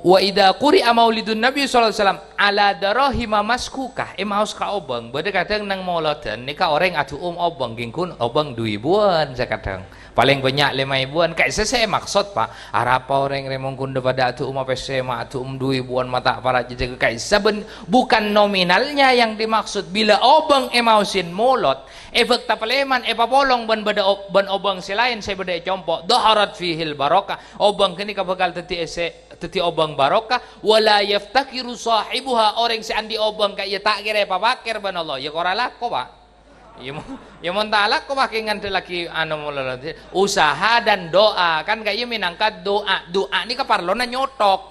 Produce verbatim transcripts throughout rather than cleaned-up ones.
Wa idza quri'a maulidun Nabi sallallahu alaihi wasallam ala darahima maskukah, èmaos ka obâng. Bâdâ kadhâng neng molodhân nèka orèng adu'um obâng, ghi' ghun obâng du èbuwân sakadhâng. Palèng bânnya' lèma èbuwân. Ka'issa sè èmaksod, Pa'. Arapa orèng rèya mon ghun dâ-padâ adu'um pèssè, ma' adu'um du èbuwân, ma' ta' para jejeg. Ka'issa bân, bukan nominalnya yang dimaksud. Bilâ obâng èmaosin molod, èbhâkta palèman, èpapolong bân bâdâ ob-, bân obâng sè laèn sè bâdâ è compo', dhaharat fihil barokah. Obâng ghânèka bhâkal dhâddhi èssè dhâddhi obâng barokah, "Wa la yaftakhiru shahibuha," orèng sè andi' obâng ka'iyâ ta' kèra èpapakèr bân Allah, ya kora lako, Pa'. Ya, mon, ya, mon ta' lako, Pa', kè ngandhâllaghi anu mololo. Usaha dan doa, kan ka'iyâ mènangka doa. Doa nèka parlona nyothok.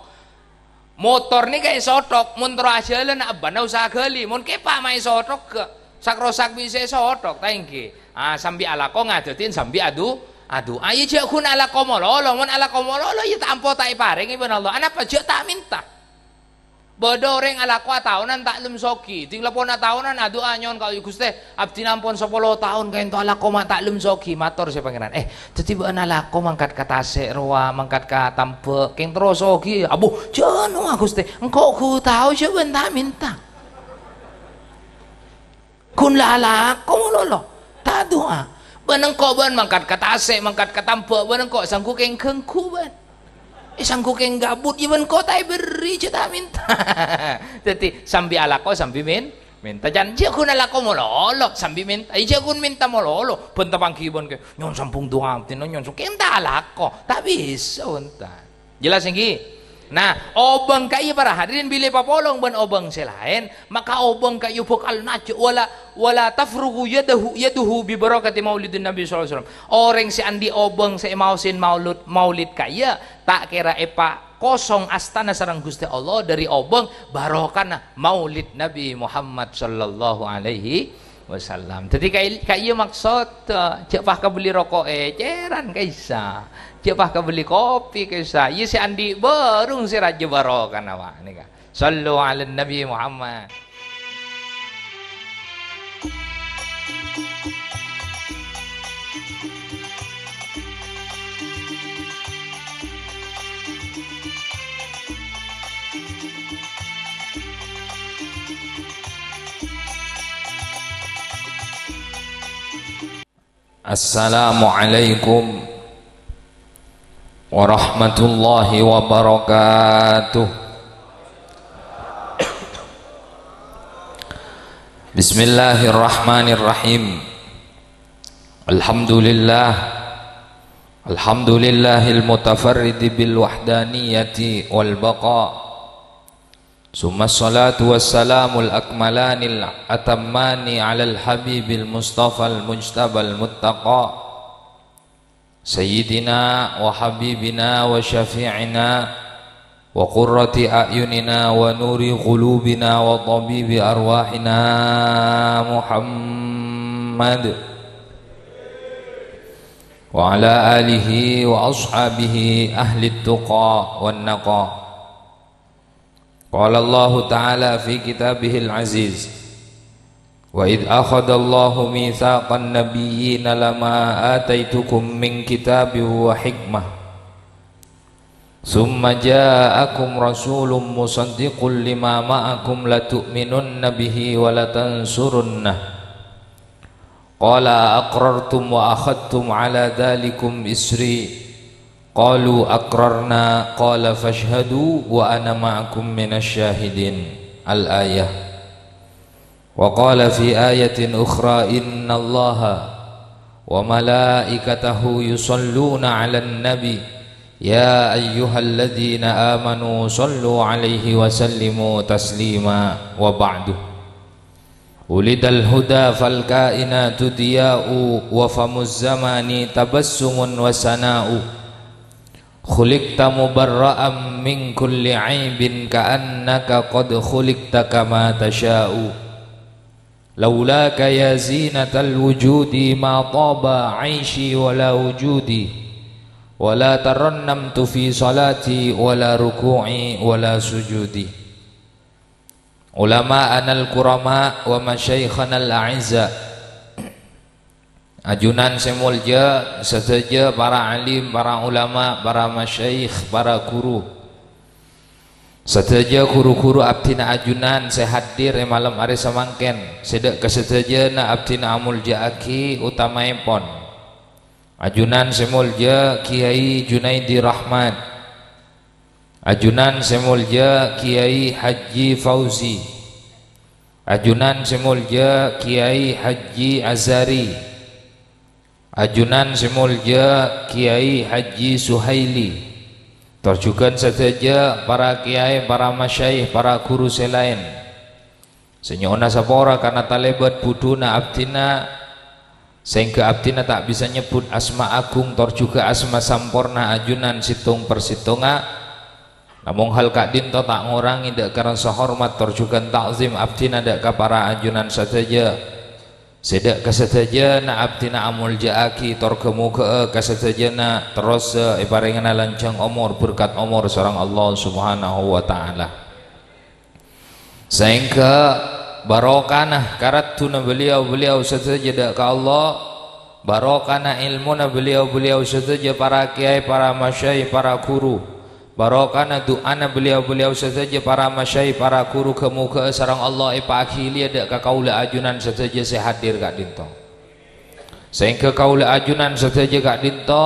Motor nèka èsothok, mon terro ajhâlân, abbâna usaha ghâli. Mon kèpa' ma' èsothok, ghâ'. Sak-rosak bisa èsothok, ta' ènggi? Ah, sambi alako ngadhâddhin sambi adu-, adu'a. Iyâ jhâ' ghun alako mololo. Mon alako mololo, iyâ ta' ampo ta' èparèngè bân Allah. Anapa jhâ' ta' mènta? Bâdâ orèng alako ataonan ta' lem soghi. Ding la pon ataonan adu'a nyo'on ka Allah, "Ghustè, abdhina ampon sapolo taon kaènto alako ma' ta' lem soghi." Mator sè Pangèran, "Eh, dhâddhi bâ'na alako mangkat ka tasè' rowa, mangkat ka tambhâ', kèng terro soghi." "Abbhu, jhâ' no'a, Ghustè. Engko' ghu tao jhâ' bâ'na ta' mènta." Ghun la alako mololo, ta' du'a. Bân engko' bân mangkat ka tasè', mangkat ka tambhâ', bân engko' sangghu kèng ghângghu bân. Eh, sangghu kèng gabut, iyâ bân engko' ta' èberri', jhâ' ta' mènta. Dhâddhi, sambi alako, sambi mèn-, mènta. Jhân jhâ' ghun alako mololo, sambi mènta. Iyâ jhâ' ghun mènta mololo. Bân tapangghi bân kè, "Nyo'on sambhung du'a, abdhina nyo'on sambhung." Kèng ta' alako, ta' bisa, bhunten. Jelas ènggi? Nah, obâng ka'iyâ para hadirin bilâ èpapolong bân obâng sè laèn, maka obâng ka'iyâ bhâkal najjhâ', "Wala, wala tafrughu yadahu, yaduhu bi barakati maulidin Nabi sallallahu alaihi wasallam." Orèng sè andi' obâng sè èmaosin maulud, maulid ka'iyâ, ta' kèra èpakosong astana sareng Ghustè Allah dâri obâng barokana maulid Nabi Muhammad sallallahu alaihi wasallam. Dhâddhi kaè-, ka'iyâ maksod, eh, jhâ' pas kabelli roko'è, cèran ka'issa. Jhâ' pas kabelli kopi ka'issa. Iyâ sè andi' bârung sè rajâ barokana, Pa', nèka. Shallu 'alan Nabi Muhammad. Assalamualaikum warahmatullahi wabarakatuh. Bismillahirrahmanirrahim. Alhamdulillah. Alhamdulillahil mutafarridi bil wahdaniyati wal baqa. Tsumma shalatu wassalamul akmalanil atammani 'alal habibil mustafal mujtabal muttaqa. Sayyidina wa habibina wa syafi'ina wa qurrati a'yunina wa nuri qulubina wa tabibi arwahina Muhammad wa ala alihi wa ashabihi ahli tuqa wan naqa. Qala Allahu ta'ala fi kitabihil aziz, "Wa idh akhadallahu mitsaqan nabiyyina lama ataitukum min kitabin wa hikmah, tsumma ja'akum rasulun musaddiqun lima ma'akum latu'minunna bihi wa latansurunnah." Qala, "A aqrartum wa akhadtum 'ala dzalikum isri?" Qalu, "Aqrarna." Qala, "Fashhadu wa ana ma'akum minasy syahidin." Al-ayah. Wa qala fi ayatin ukhra, "Innallaha wa malaikatahu yusalluna 'alan nabi, ya ayyuhalladzina amanu sallu 'alaihi wa sallimu taslima." Wa ba'du. Wulidal huda fal kainatu diya'u, wa famuz zamani tabassumun wa sana'u. Khuliqta mubarra'an min kulli aibin ka'annaka qad khuliqta kama tasha'u. Laulaka ya zinatal wujudi ma taba aishi wa la wujudi. Wa la tarannamtu fi salati wa la ruku'i wa la sujudi. Ulama'anal kurama wa masyaikhanal a'izza. Ajunan sè molja, sadhâjâ para alim, para ulama, para masyayikh, para guru. Sadhâjâ ghuru-ghuru abdhina ajunan sè hadir è malem arè samangkèn, sè dhâ' ka sadhâjâna abdhina amolja'aghi, utamaèpon ajunan sè molja Kiai Junaidi Rahmat, ajunan sè molja Kiai Haji Fauzi, ajunan sè molja Kiai Haji Azhari, ajunan sè molja Kiai Haji Suhaili, tor jhughân sadhâjâ para kiai, para masyaikh, para ghuru sè laèn. Sè nyo'ona sapora karana talèbât budhuna abdhina, sehingga abdhina ta' bisa nyebbhut asma agung tor jhughân asma samporna ajunan sèttong per sèttonga. Namong hal ka'dhinto ta' ngorangè dhâ' ka rassa hormat tor jhughân ta'zim abdhina dhâ' ka para ajunan sadhâjâ. Sè dhâ' ka sadhâjâna abdhina amolja'aghi tor ghâ-moghâ'â ka sadhâjâna terrosa èparèngana lanjhâng omor, berkat omor sareng Allah Subhanahu wa Ta'ala. Saèngghâ barokana karaddhuna beliau-beliau sadhâjâ dhâ' ka Allah, barokana èlmona beliau-beliau sadhâjâ, para kiai, para masyaikh, para ghuru, barokana du'ana beliau-beliau sadhâjâ, para masyaikh, para ghuru, ghâ-moghâ'â sareng Allah èpaaghiliyâ dhâ' ka kaulâ ajunan sadhâjâ sè hadir ka'dhinto. Saèngghâ kaulâ ajunan sadhâjâ ka'dhinto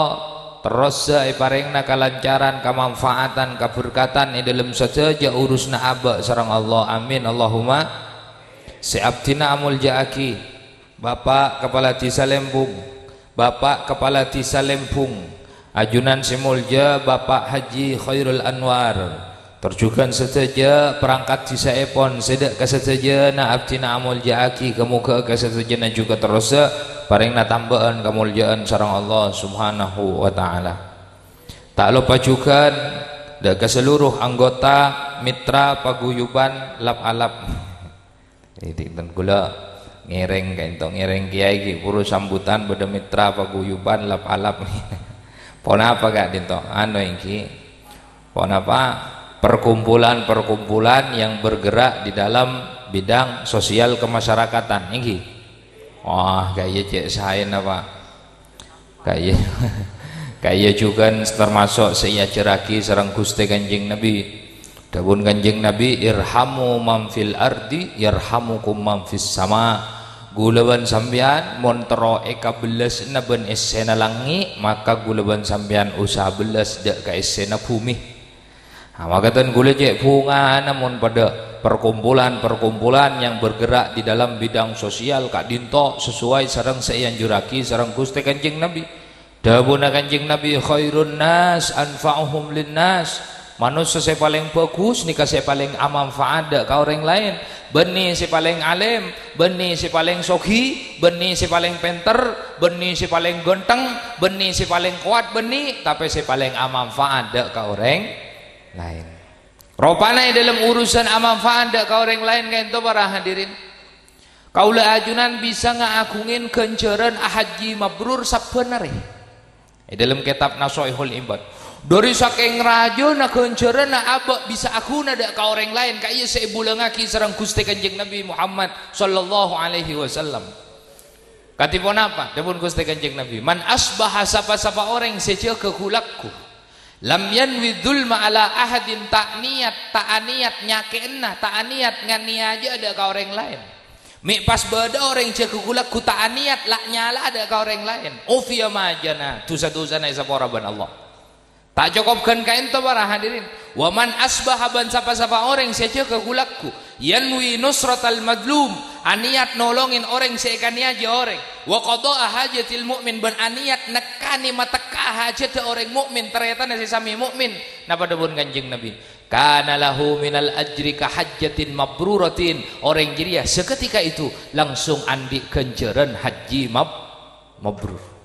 terrosa èparèngana kalancaran, kamanfaatan, kaberkatan è dhâlem sadhâjâ urusanna abâ' sareng Allah. Amin, Allahumma. Sè abdhina amolja'aghi Bapak Kepala Desa Lembung, Bapak Kepala Desa Lembung, ajunan sè molja Bapak Haji Khairul Anwar, tor jhughân sadhâjâ perangkat dhisaèpon sè dhâ' ka sadhâjâna abdhina amolja'aghi, ghâ-moghâ'â ka sadhâjâna jhughân terrosa parèngana tambâ'ân kamolja'an sareng Allah Subhanahu wa Ta'ala. Ta' loppa jhughân dhâ' ka seluruh anggota mitra paguyuban Lap-Alap. Jadi, ten kaulâ ngèrèng ka'dhinto, ngèrèng kiai ghi' buru sambutan bâdâ mitra paguyuban Lap-Alap. Ponapa ka'dhinto? Anu ènggi. Ponapa? Perkumpulan-perkumpulan yang bergerak di dalam bidang sosial kemasyarakatan, ènggi. Wah, kaya cè' saèna, Pak. Kaya, kaya jhughân termasuk sè èajhârraghi sareng Ghustè Kanjeng Nabi. Dhâbuna Kanjeng Nabi, "Irhamu man fil ardi, yarhamukum man fis sama." Ghulâ bân sampèyan mon terro èkabellasana bân èssèna langngè', maka ghulâ bân sampèyan usaha bellas dhâ' ka èssèna bhumè. Nah, makaten ghulâ cè' bhungana mon padâ perkumpulan-perkumpulan yang bergerak di dalam bidang sosial ka'dhinto sesuai sareng sè èanjurraghi sareng Ghustè Kanjeng Nabi. Dhâbuna Kanjeng Nabi, "Khairun nas anfa'uhum linnas." Manossa sè palèng bhâghus nèka sè palèng amanfaat dhâ' ka orèng laèn. Bânnè sè palèng alèm, bânnè sè palèng soghi, bânnè sè palèng pènter, bânnè sè palèng ghântheng, bânnè sè palèng kowat, bânnè, tapè sè palèng amanfaat dhâ' ka orèng laèn. Ropana è dhâlem urusan amanfaat dhâ' ka orèng laèn ka'dhinto, para hadirin. Kaulâ ajunan bisa ngaaghungè ghânjhârân ahajji mabrur sabbhân arè. È dhâlem kètab Nasoihul Ibad. Dhâri sakèng rajâna ghânjhârânna abâ' bisa aghuna dhâ' ka orèng laèn, ka'iyâ sè èbulângaghi sareng Ghustè Kanjeng Nabi Muhammad sallallahu alaihi wasallam. Kadhi ponapa? Dhâbuna Ghustè Kanjeng Nabi, "Man asbaha," sapa-sapa orèng sè jâgâ ghulâgghâ, "lam yanwi dzulma ala ahadin," ta' niyat, ta' aniyat nyakè'na, ta' aniyat nganiaya'a dhâ' ka orèng laèn. Mè' pas bâdâ orèng jâgâ ghulâgghâ ta' aniyat la nyala'a dhâ' ka orèng laèn. Ufiya ma jana, dhusa-dhusana èsapora bân Allah. Ta' cokop ghân ka'dhinto, para hadirin. "Wa man asbaha," bân sapa-sapa orèng sè jâgâ ghulâgghâ, "yanwi nusratal madlum," aniyat nolongè orèng sè èkaniyajâ orèng, "wa qada'a hajatil mu'min," bân aniyat nèkkanè matekka'a hajhâddhâ orèng mu'min, tarètanna sè samè mu'min. Napa dhâbuna Kanjeng Nabi? "Kana lahu minal ajri ka hajjatin mabruratin." Orèng jârèya seketika itu langsung andi' ghânjhârân hajji mab-, mabrur.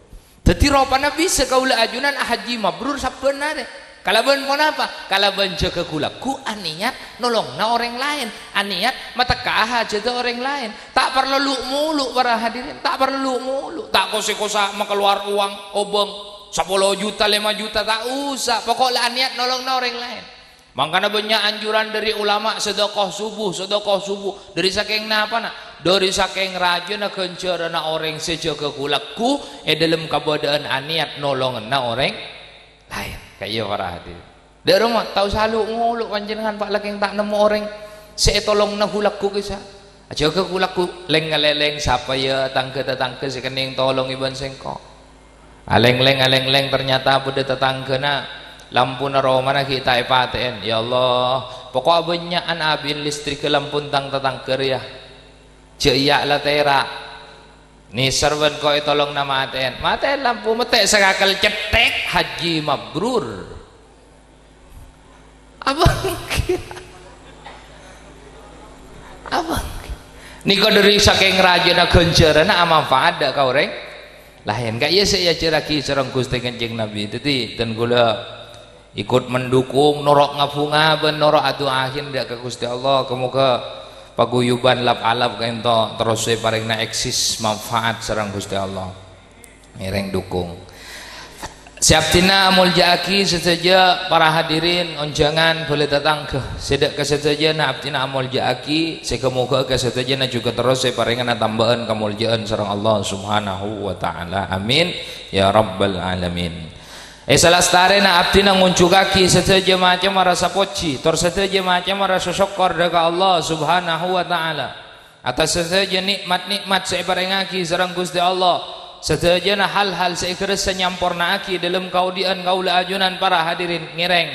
Dhâddhi ropana bisa kaulâ ajunan ahajji mabrur sabbhân arè. Kalabân ponapa? Kalabân jâgâ ghulâgghâ aniyat nolongana orèng laèn, aniyat matekka'a hajhâddhâ orèng laèn. Ta' parlo lu'-molu', para hadirin, ta' parlo lu'-molu'. Ta' kos-kosa makalowar owang, obâng, sapolo juta, lèma juta, ta' osa. Pokok la aniyat nolongana orèng laèn. Mangkana bânnya' anjuran dhâri ulama, sedekah subuh, sedekah subuh. Dhâri sakèng napana? Dhâri sakèng rajâna ghânjhârânna orèng sè jâgâ ghulâgghâ è dhâlem kabâdâ'ân aniyat nolongana orèng laèn. Ka'iyâ para hadirin. Dâ' remma, ta' osa lo'-ngolo' panjhennengngan, Pa', lakèng ta' nemmo orèng sè ètolongana ghu-lagghu kèsa. Ajâgâ ghu-lagghu lèng-ngalèlèng, sapa, yâ, tangghâ-tatangghâ sè kennèng tolongè bân sèngko'. Alèng-lèng, alèng-lèng, ternyata bâdâ tatangghâna lampuna romana ghi' ta' èpatè'èn. Ya Allah, pokok bânnya'an abin listrikka lampun tang tatangghâ rèya. Jâ' iyâ la tèra'. Nèser bân ko' ètolongana matè'èn. Matè'èn lampu, mèttè' sakakel, cèthèk, haji mabrur. Abâ' enggi. Abâ' enggi. Nèko dhâri sakèng rajâna ghânjhârânna amanfaat dâ' ka orèng laèn. Ka'iyâ sè èajhârraghi sareng Ghustè Kanjeng Nabi. Dhâddhi, dân kaulâ ikut mendukung, noro' ngabhunga bân noro' adu'aahin dâ' ka Ghustè Allah. Kamoga paguyubân lap-alap ka'ènto terros èparèngana èksis manfaat sareng Ghustè Allah. Ngèrèng dukung. Sè abdhina amoljâ'aghi sadhâjâ para hadirin, onjhângan, bhâlâ tatangghâ. Sè dâ' ka sadhâjâna abdhina amoljâ'aghi, sè ghâ-moghâ ka sadhâjâna jhughân terros èparèngana tambâ'ân kamoljâ'ân sareng Allah Subhanahu wa Ta'ala. Amin, ya rabbal alamin. È salastarèna abdhina ngonjhukaghi sadhâjâ macemma rasa pojhi, tor sadhâjâ macemma rasa sokkor dâ' ka Allah Subhanahu wa Ta'ala. Atas sadhâjâ nè'mat-nè'mat sè èparèngaghi sareng Ghustè Allah, sadhâjâna hal-hal sè èghârâssa nyamporna'aghi dâlem kaodi'ân kaulâ ajunan para hadirin ngèrèng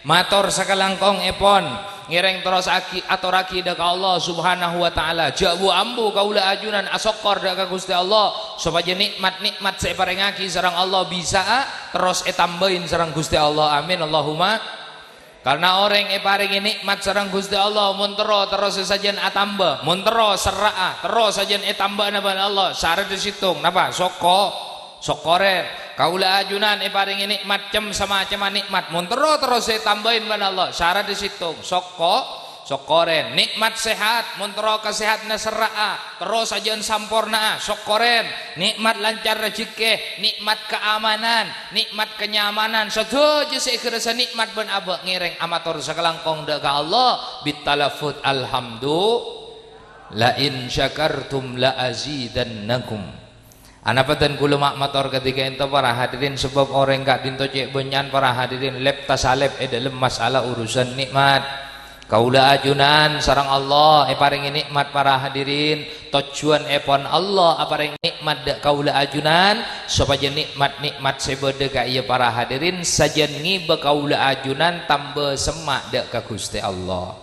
mator sakalangkong èpon, ngèrèng terros agi-, atorraghi dâ' ka Allah Subhanahu wa Ta'ala. Jhâ' bu-ambu kaulâ ajunan asokkor dâ' ka Ghustè Allah, sopajâ nè'mat-nè'mat sè èparèngaghi sareng Allah bisa'a terros ètambâi sareng Ghustè Allah. Amin, Allahumma. Karna orèng èparèngè nè'mat sareng Ghustè Allah, mon terro, terros sajân atamba. Mon terro, serra'a, terro sajân ètambâ'âna bân Allah. Sarat sèttong, napa? Sokko-, sokkorè. Kaulâ ajunan èparèngè nè'mat cem-, samacemma nè'mat. Mon terro, terros ètambâi bân Allah. Sarat sèttong, sokko-, sokkorè. Nè'mat sehat, mon terro kasèhadhânna serra'a, terro sajân samporna'a, sokkorè. Nè'mat lancar rajhekkè, nè'mat kaamanan, nè'mat kanyamanan, sadhâjâ sè èghârâssa nè'mat bân abâ' ngèrèng amator sakalangkong dâ' ka Allah, bitalaffuz, "Alhamdu-, la in syakartum la azidannakum." Anapa dân kaulâ ma-, mator kadhi ka'ènto, para hadirin, sabâb orèng ka'dinto cè' bânnya'an, para hadirin, lèp tasalèp è dâlem masalah urusan nè'mat. Kaulâ ajunan sareng Allah èparèngè nè'mat, para hadirin. Tojjhuwân èpon Allah aparèng nè'mat dâ' kaulâ ajunan, sopajâ nè'mat-nè'mat sè bâdâ ka'iyâ, para hadirin, sajân ngibâ kaulâ ajunan tamba semma' dâ' ka Ghustè Allah.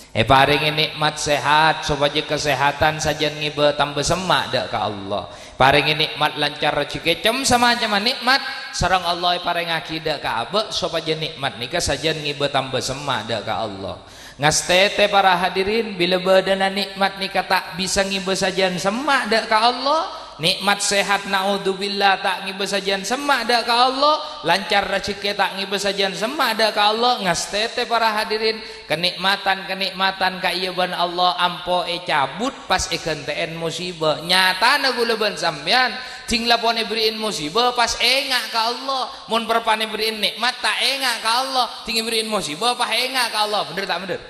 Èparèngè nè'mat sehat, sopajâ kasèhadhân sajân ngibâ tamba semma' dâ' ka Allah. Parèngè nè'mat lancar rajhekkè, cem-, samacemma nè'mat sareng Allah èparèngaghi dâ' ka abâ', sopajâ nè'mat nèka sajân ngibâ tamba semma' dâ' ka Allah. Ngastètè, para hadirin, bilâ bâdâna nè'mat nèka ta' bisa ngibâ sajân semma' dâ' ka Allah, nè'mat sehat, naudzubillah, ta' ngibâ sajân semma' dâ' ka Allah, lancar rajhekkè, ta' ngibâ sajân semma' dâ' ka Allah, ngastètè, para hadirin, kanè'matan-kanè'matan ka'iyâ bân Allah ampo ècabut pas èghântè'èn musibâ. Nyatana kaulâ bân sampèyan, dhing la pon èbherri'in musibâ pas ènga' ka Allah. Mon parpa'na èbherri'in nè'mat ta' ènga' ka Allah, dhing èbherri'in musibâ pas ènga' ka Allah. Bhender ta' bhender?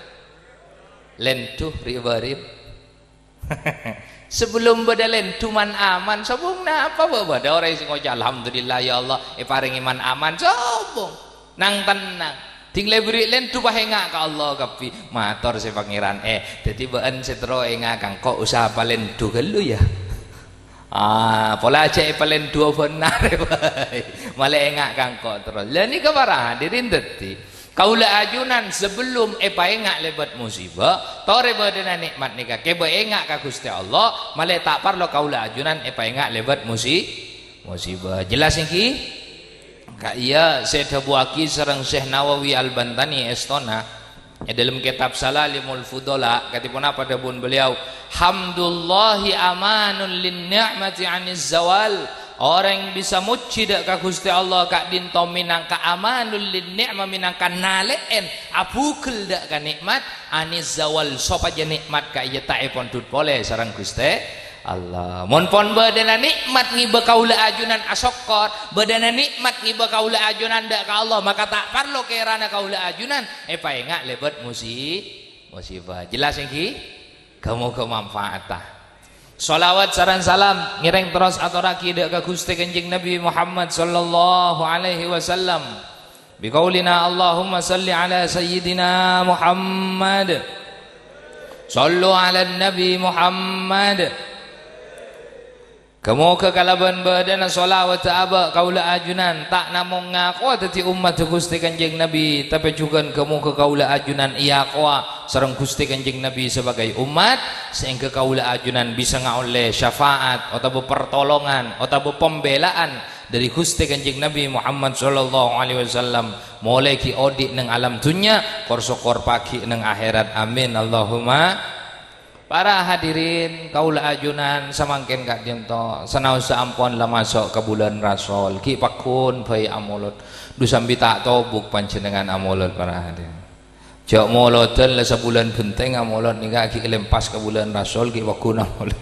Lèndhu rè' bâri'. Sabellum bâdâ lèndhu man-aman, sobung napa bâ-, bâdâ orèng sè ngoca', "Alhamdulillah, ya Allah, èparèngè man-aman." Sobung. Nang-tennang. Dhing la èbherri' lèndhu pas ènga' ka Allah kabbhi. Mator sè Pangèran, eh, dhâddhi bâ'ân sè terro ènga' ka engko' usaha palèndhu ghâllu, ya. Ah, pola jhâ' èpalèndhuwâ bhender, bhâi. Malè ènga' ka engko' terros. Lah nèka para hadirin dhâddhi. Kaulâ ajunan sabellum èpaènga' lèbât musibâ, torè bâdâna nè'mat nèka kèbâ ènga' ka Ghustè Allah, malè ta' parlo kaulâ ajunan èpaènga' lèbât musi-, musibâ. Jelas ènggi? Ka'iyâ sè èdhâbuwâghi sareng Syekh Nawawi Al-Bantani èstona è dâlem kètab Salalimul Fudhola, kadhi ponapa dhâbuna beliau, "Hamdullahi amanun lin ni'mati 'aniz zawal." Orèng bisa mojhi dâ' ka Ghustè Allah ka'dinto mènangka amanul lin ni'mah, mènangka nalè'èn abhugel dâ' ka nè'mat, 'aniz zawal, sopajâ nè'mat ka'iyâ ta' èpondhut polè sareng Ghustè Allah. Mon pon bâdâna nè'mat ngibâ kaulâ ajunan asokkor, bâdâna nè'mat ngibâ kaulâ ajunan dâ' ka Allah, maka ta' parlo kèrana kaulâ ajunan èpaènga' lèbât musi-, musibâ. Jelas ènggi? Ghâ-moghâ manfaata. Shalawat sareng salam ngèrèng terros atorraghi dâ' ka Ghustè Kanjeng Nabi Muhammad sallallahu alaihi wasallam. Biqaulina, "Allahumma shalli ala sayyidina Muhammad. Shallu ala nabi Muhammad." Ghâ-moghâ kalabân bâdâna shalawat abâ' kaulâ ajunan ta' namong ngakowa dhâddhi ommaddhâ Ghustè Kanjeng Nabi, tapè jhughân ghâ-moghâ kaulâ ajunan èakowa sareng Ghustè Kanjeng Nabi sabâgâi ommat, saèngghâ kaulâ ajunan bisa ngaollè syafaat otabâ partolongan otabâ pambela'an dhâri Ghustè Kanjeng Nabi Muhammad sallallahu alaihi wasallam, molaè ghi' odi' neng alam dhunnya, kor-sokor paghi' neng aherat. Amin, Allahumma. Para hadirin, kaulâ ajunan samangkèn ka'dinto, sanaossa ampon la maso' ka bulân Rasol, ghi' pagghun bhâi amolod. Dhu sambi ta' tobuk panjhennengngan amolod, para hadirin. Jhâ' molodhân la sabulân bhenteng amolod nèka ghi' lempas ka bulân Rasol ghi' pagghun amolod.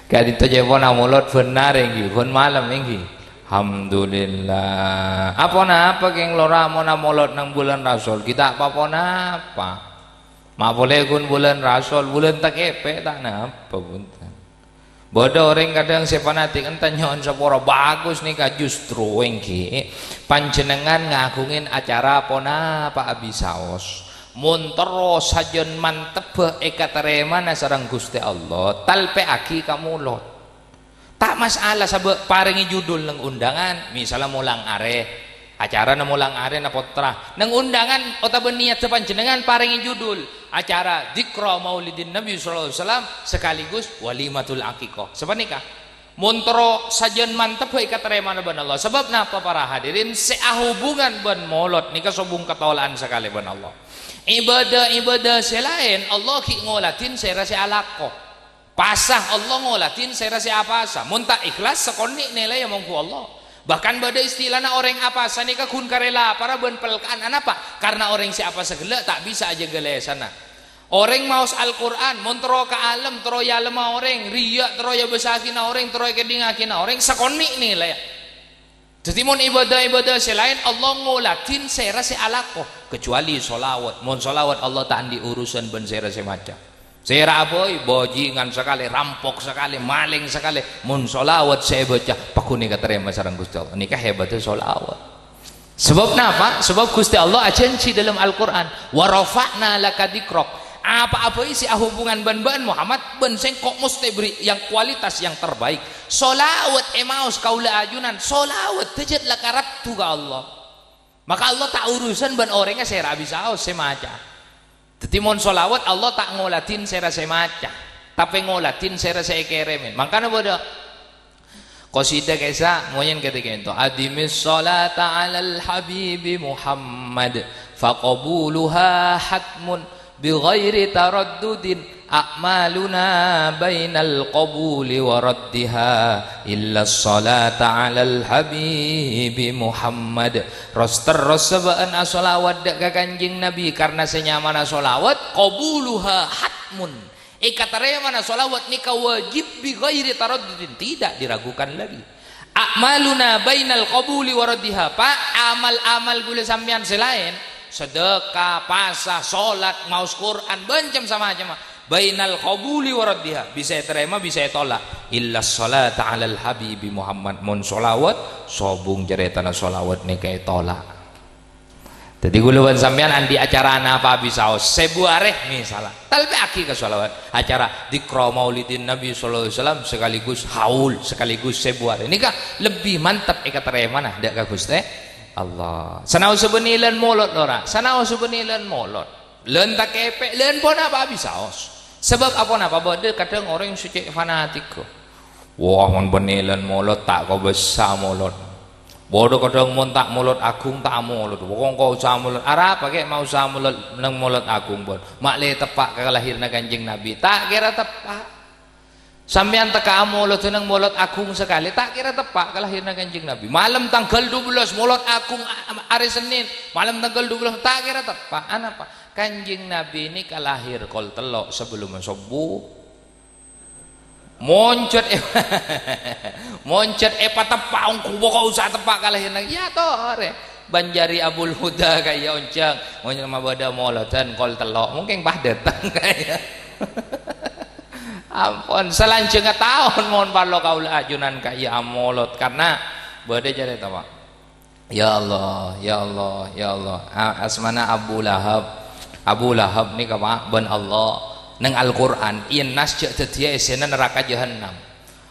Ka'dinto ca'èpon amolod bhender èngghi, ghun malem èngghi. Alhamdulillah. Aponapa kèng lora mon amolod neng bulân Rasol ghi' ta' pa-ponapa. Ma' polè ghun bulân Rasol, bulân takèpè' ta' napa, bhunten. Bâdâ orèng kadhâng sè fanatik enten nyo'on sapora, bagus nèka justru èngghi panjhennengngan ngaghungè acara ponapa abisaos. Mon terro sajân mantebbhâ èkatarèmana sareng Ghustè Allah, talpè'aghi ka molod. Ta' masalah, sabâ' parèngè judul neng undangan, misalla molang arè. Acarana molang arèna pottra. Neng undangan otabâ niyaddhâ panjhennengngan parèngè judul, acara Dzikra Maulidin Nabi sallallahu alaihi wasallam sekaligus Walimatul Aqiqah. Sapanèka. Mon terro sajân mantebbhâ èkatarèmana bân Allah. Sabâb napa, para hadirin? Sè ahubungan bân molod nèka sobung katola'an sakalè bân Allah. Ibadah-ibadah sè laèn, Allah ghi' ngoladhin sèra sè alako. Pasa, Allah ngoladhin sèra sè apasa. Mon ta' ikhlas, sakonè' nèlèya mongghu Allah. Bahkan bâdâ istilana orèng apasa nèka ghun karè lapara bân pelka'an. Anapa? Karna orèng sè apasa ghellâ' ta' bisa ajâgâ lèsanna. Orèng maos Al-Qur'an, mon terro ka alam, terro èalemma orèng, riya', terro èabâssaghina orèng, terro èkèdhingaghina orèng, sakonè' nèlèya. Dhâddhi, mon ibadah-ibadah sè laèn, Allah ngoladhin sèra sè alako, kecuali sholawat. Mon sholawat, Allah ta' andi' urusan bân sèra sè maca. Sèra abâi, bajingan sakalè, rampok sakalè, malèng sakalè. Mon sholawat sè èbâca, pagghun èkatarèma sareng Ghustè Allah. Nèka hebatta sholawat. Sabâb napa? Sabâb Ghustè Allah ajhânjhi dâlem Al-Qur'an, "Wa rafa'na laka dzikrak." Apa-apa sè ahubungan bân bâ'na Muhammad, bân sèngko' mostè bherri' yang kualitas yang terbaik. Sholawat èmaos kaulâ ajunan, sholawat dâjât la karaddhu ka Allah. Maka Allah ta' urusan bân orèngnga sè ra bisaos sè maca. Dhâddhi mon sholawat Allah ta' ngoladhin sèra sè maca, tapè ngoladhin sèra sè èkèrèmè. Mangkana bâdâ qasida kèsa ngoyèn katèkènto, "Adimis sholata 'alal habibi Muhammad, faqabuluha hatmun bi ghairi taraddudin, a'maluna bainal qabuli wa raddiha, illa sholata 'alal habibi Muhammad." Ros-terros sabâ'ân asholawat dâ' ka Kanjeng Nabi, karna sè nyamana sholawat, qabuluha hatmun. Èkatarèmana sholawat nèka wajib bi ghairi taraddudin, tidak diragukan lagi. A'maluna bainal qabuli wa raddiha, Pak, amal-amal ghulâ sampèyan sè laèn, sedekah, pasa, sholat, maos Qur'an, bân cem-samacemma, bainal qabuli wa raddiha, bisa ètarèma, bisa ètolak. Illa sholata 'alal habibi Muhammad, mon sholawat, sobung carètana sholawat nèka ètolak. Dhâddhi, ghulâ bân sampèyan andi' acara napa bisaos, sèbu arè misalla, talpè'aghi ka sholawat. Acara dzikra maulidin Nabi sallallahu alaihi wasallam sekaligus haul, sekaligus sèbu arè. Nèka lebbi mantep èkatarèmana dâ' ka Ghustè Allah. Sanaossa bânnè lân molod, lora. Sanaossa bânnè lân molod. Lân takèpè', lân ponapa bisaos. Sabâb aponapa bâdâ kadhâng orèng sè cè' fanatik. Wah, mon bânnè lân molod, ta' kobâsa molod. Bâdâ kadhâng mon ta' molod aghung, ta' amolod. Wong kok usaha molod. Arapa kè' maosaha molod neng molod aghung, bân? Ma' lè teppa' ka lahirna Kanjeng Nabi. Ta' kèra teppa'. Sampèyan tekka amolod neng molod aghung sakalè, ta' kèra teppa' ka lahirna Kanjeng Nabi. Malem tangghâl dubellâs molod aghung a-, arè Sennèn. Malem tangghâl dubellâs, ta' kèra teppa'. Anapa? Kanjeng Nabi nèka lahir kol tello' sabellumma sobbhu. Monjhât è-, monjhât èpateppa' ongghu, pokok usaha teppa' ka lahirna. Iyâ, torè. Bân jârèya Abul Huda ka'iyâ onjhâng. Mon mabâdâ molodhân kol tello', mungkin pas dâteng ka'iyâ. Ampon, salanjhângnga taon mon parlo kaulâ ajunan ka'iyâ amolod. Karna bâdâ carèta, Pak. Ya Allah, ya Allah, ya Allah. A-, asmana Abu Lahab. Abu Lahab nèka, Pak, bân Allah neng Al-Qur'an èyennas jhâ' dhâddhiyâ èssèna naraka jahannam.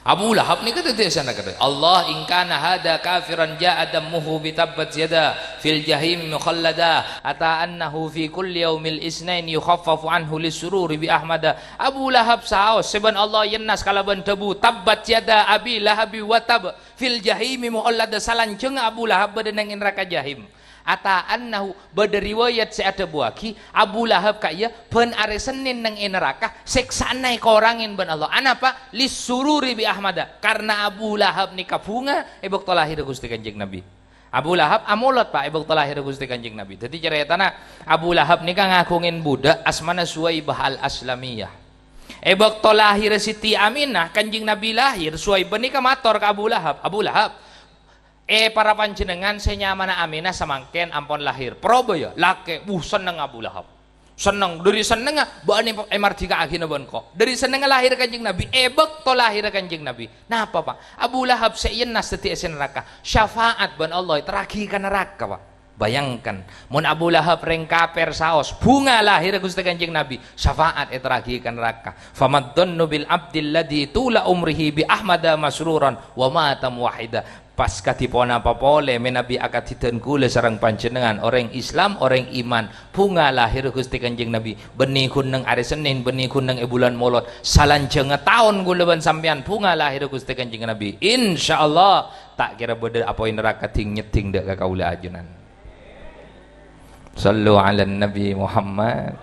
Abu Lahab nèka dhâddhi èssèna naraka. Allah, "In kana hadza kafiran ja'a dammuhu bi tabbat yada fil jahim mukhallada, ata annahu fi kulli yaumil isnain yukhaffafu anhu lis sururi bi Ahmada." Abu Lahab saos sè bân Allah èyennas kalabân dhâbu, "Tabbat yada Abi Lahabi wa tab." Fil jahimi mu'allada, salanjhângnga Abu Lahab bâdâ neng è naraka jahim. Ata annahu, bâdâ riwayat sè adhâbuwâghi, Abu Lahab ka'iyâ bân arè Sennèn neng è naraka, sèksa'anna èkorangè bân Allah. Anapa? Lis sururi bi Ahmada. Karna Abu Lahab nèka bhunga è bâkto lahèrra Ghustè Kanjeng Nabi. Abu Lahab amolod, Pak, è bâkto lahèrra Ghustè Kanjeng Nabi. Dhâddhi, carètana Abu Lahab nèka ngaghungè budhâk asmana Suwaibah Al-Aslamiyah. È bâkto lahèrra Siti Aminah, Kanjeng Nabi lahèr, Suwaibah nèka mator ka Abu Lahab, "Abu Lahab, è para panjhennengngan sè nyamana Aminah samangkèn ampon lahèr. Parobâ, yâ." Lakè, wuh, senneng Abu Lahab. Senneng, dhâri sennengnga bâ'na èmardhika'aghina bân engko'. Dhâri sennengnga lahèrra Kanjeng Nabi, è bâkto lahèrra Kanjeng Nabi. Napa, Pak? Abu Lahab sè èyennas dhâddhi èssèna naraka. Syafaat bân Allah èterraghi ka naraka, Pak. Bayangkan, mon Abu Lahab rèng kapèr saos, bhunga lahèrra Ghustè Kanjeng Nabi, syafaat èterraghi ka naraka. "Famadzannu bil abdilladzi tula umrihi bi Ahmada masruran wa mata muwahhida." Pas kadhi ponapa polè mènabi akadhi dân kaulâ sareng panjhennengngan orèng Islam, orèng iman, bhunga lahèrra Ghustè Kanjeng Nabi, bânnè ghun neng arè Sennèn, bânnè ghun neng è bulân Molod, salanjhângnga taon kaulâ bân sampèyan bhunga lahèrra Ghustè Kanjeng Nabi. Insyaallah, ta' kèra bâdâ apoy naraka dhing-nyeddhing dâ' ka kaulâ ajunan. Shallu 'alan Nabi Muhammad.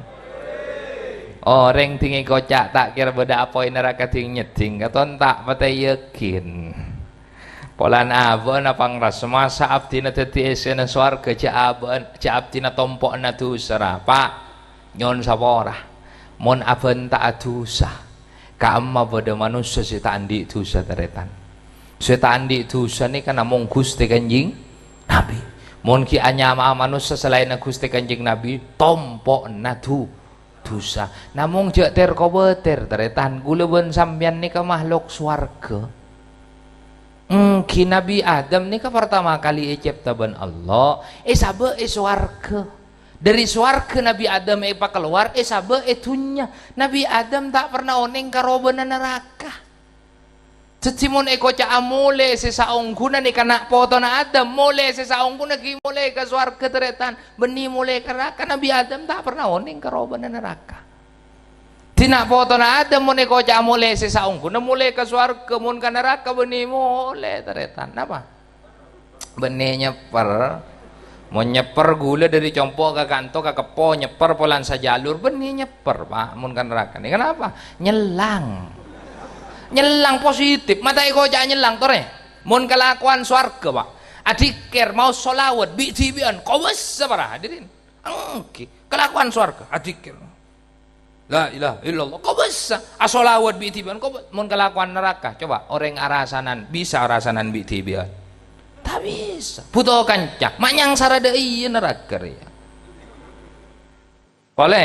Orèng dhing èkoca' ta' kèra bâdâ apoy naraka dhing-nyeddhing, katon ta' patè yakin. Polana abâ'na pangrasma, saabdhina dhâddhi èssèna sowarghâ, jhâ' abâ'na, jhâ' abdhina tompo'na dhusa, ra, Pa'. Nyo'on sapora. Mon abân ta' adusa, ka'emma bâdâ manossa sè ta' andi' dusa, tarètan. Sè ta' andi' dusa nèka namong Ghustè Kanjeng Nabi. Mon ghi' anyama'a manossa salaènna Ghustè Kanjeng Nabi, tompo'na du-, dusa. Namong jhâ' ter-kobâter, tarètan. Kaulâ bân sampèyan nèka mahlok sowarghâ. Èngghi Nabi Adam nèka partama kalè ècèpta bân Allah, èsabâ' è sowarghâ. Dhâri sowarghâ Nabi Adam èpakalowar, èsabâ' è dhunnya. Nabi Adam ta' perna onèng ka robâna naraka. Dhâddhi mon èkoca'a molè sè saongghuna nèka na' potona Adam, molè sè saongghuna ghi' molè ka sowarghâ, tarètan, bânnè molè ka naraka. Nabi Adam ta' perna onèng ka robâna naraka. Dina' potona Adam mon èkoca'a molè sè saongghuna molè ka sowarghâ, mon ka naraka bânnè molè, tarètan. Napa? Bânnè nyèpper. Mon nyèpper ghulâ dhâri compo' ka kanto ka keppo, nyèpper polana sajalur, bânnè nyèpper, Pa', mon ka naraka. Nèka napa? Nyellang. Nyellang positif, ma' ta' èkoca'a nyellang, torè. Mon kalakowan sowarghâ, Pa'. Adzikir, maos sholawat, bi'-dhibi'ân, kobâsa para hadirin. Èngghi, kalakowan sowarghâ, adzikir. La ilaha illallah. Kobâsa. Asholawat bi'-dhibi'ân. Kobâ-, mon kalakowan naraka. Coba, orèng arasanan. Bisa arasanan bi'-dhibi'ân? Ta' bisa. Bhuto kanca. Ma' nyangsara dâ' iyâ naraka rèya. Polè.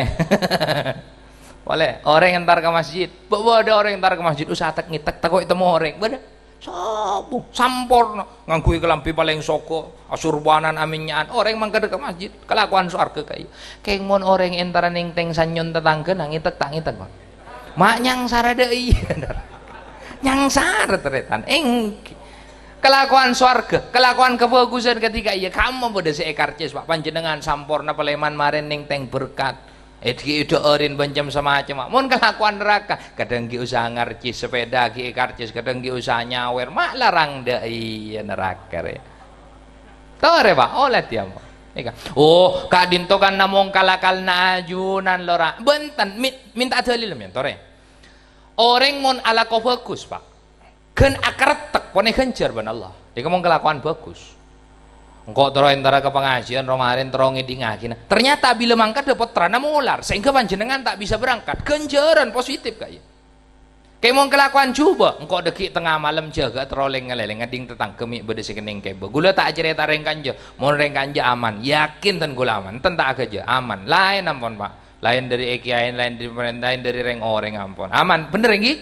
Polè. Orèng entar ka masjid. Bâ-, bâdâ orèng entar ka masjid. Usaha tek-ngètek. Tako' ètemmo orèng. Bâdâ. Sobu, samporna, ngangghuy kalambhi palèng sogo, asurbanan, amènynya'an, orèng mangkadhâ ka masjid, kalakowan sowarghâ ka'iyâ. Kèng mon orèng entara nèngtèng sanyon tatangghâna, ngètek ta' ngètek, Pak? Ma' nyangsara dâ' iyâ, nyangsara tarètan, èngghi. Kalakowan sowarghâ, kalakowan kabhâghusân kadhi ka'iyâ, ka'emma bâdâ sè èkarcis, Pak, panjhennengngan samporna palèman marèn nèngtèng berkat. Èdhi èdhâ'ârin bân cem-samacemma. Mon kalakowan naraka, kadhâng ghi' usaha ngarcis, sepèda ghi' èkarcis, kadhâng ghi' usaha nyawèr. Ma' larang dâ' iyâ naraka rè. Torè, Pak, ollè diamma. Nèka. Oh, ka'dinto kan namong kalakalna ajunan, lora. Bhunten, mi-, mènta dalil, men, torè. Orèng mon alako bhâghus, Pak. Ghân akarettek, pon èghânjhâr bân Allah. Nèka mon kalakowan bhâghus. Engko' terro entara ka pangajiân, ro-marèn terro ngèdingngaghi. Nah, ternyata bilâ mangkadhâ pottrana molar, sehingga panjhennengngan ta' bisa berangkat. Ghânjhârân positif ka'iyâ. Kèng mon kalakowan jhubâ', engko' dâgghi' tengnga malem jâgâ terro lèng-ngalèlèng, ngadhing tatangghâ mè' bâdâ sè kennèng kèbâ. Ghulâ ta' acarèta rèng kanjâ, mon rèng kanjâ aman, yakin dân ghulâ aman, enten ta' aghâjâ, aman. Laèn ampon, Pak. Laèn dâri è kiyaèn, laèn dâri pamarènta, laèn dâri rèng-orèng ampon. Aman, bhender èngghi?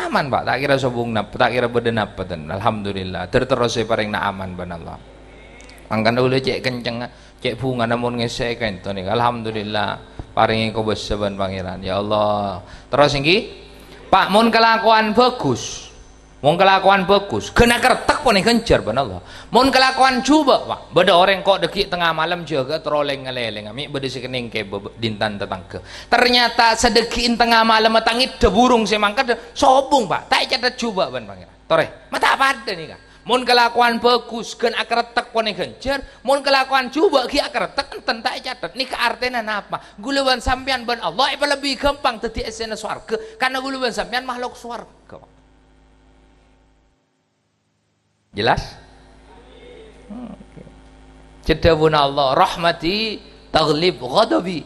Aman, Pak. Ta' kèra sobung napa, ta' kèra bâdâ napa, ten. Alhamdulillah. Ter-, terros èparèngana aman bân Allah. Mangkana kaulâ cè' kenceng, cè' bhungana mon ngèssè'è ka'dinto nèka. Alhamdulillah, parèngè kobâsa bân Pangèran. Ya Allah. Terros ènggi, Pak, mon kalakowan bhâghus, mon kalakowan bhâghus, ghân akertek ponè ghânjhâr bân Allah. Mon kalakowan jhubâ', Pak, bâdâ orèng ko' dhâggi' tengnga malem jâgâ terro lèng-ngalèlènga, mè' bâdâ sè kennèng kèbâ bâ-, dintan tatangghâ. Ternyata sadhâggi'in tengnga malem tangèddhâ burung sè mangkaddhâ, sobung, Pak, ta' ècatet jhubâ' bân Pangèran. Torè, ma' ta' padâ nèka. Mon kalakowan bhâghus, ghân akertek ponè ghânjhâr, mon kalakowan jhubâ' ghi' akertek, enten ta' ècatet. Nèka artèna napa? Kaulâ bân sampèyan bân Allah èpalebbi ghâmpang dhâddhi essèna sowarghâ, karna kaulâ bân sampèyan makhluk sowarghâ. Jelas? Oke. Cè' dhâbuna Allah, "Rahmati taghlib ghadabi."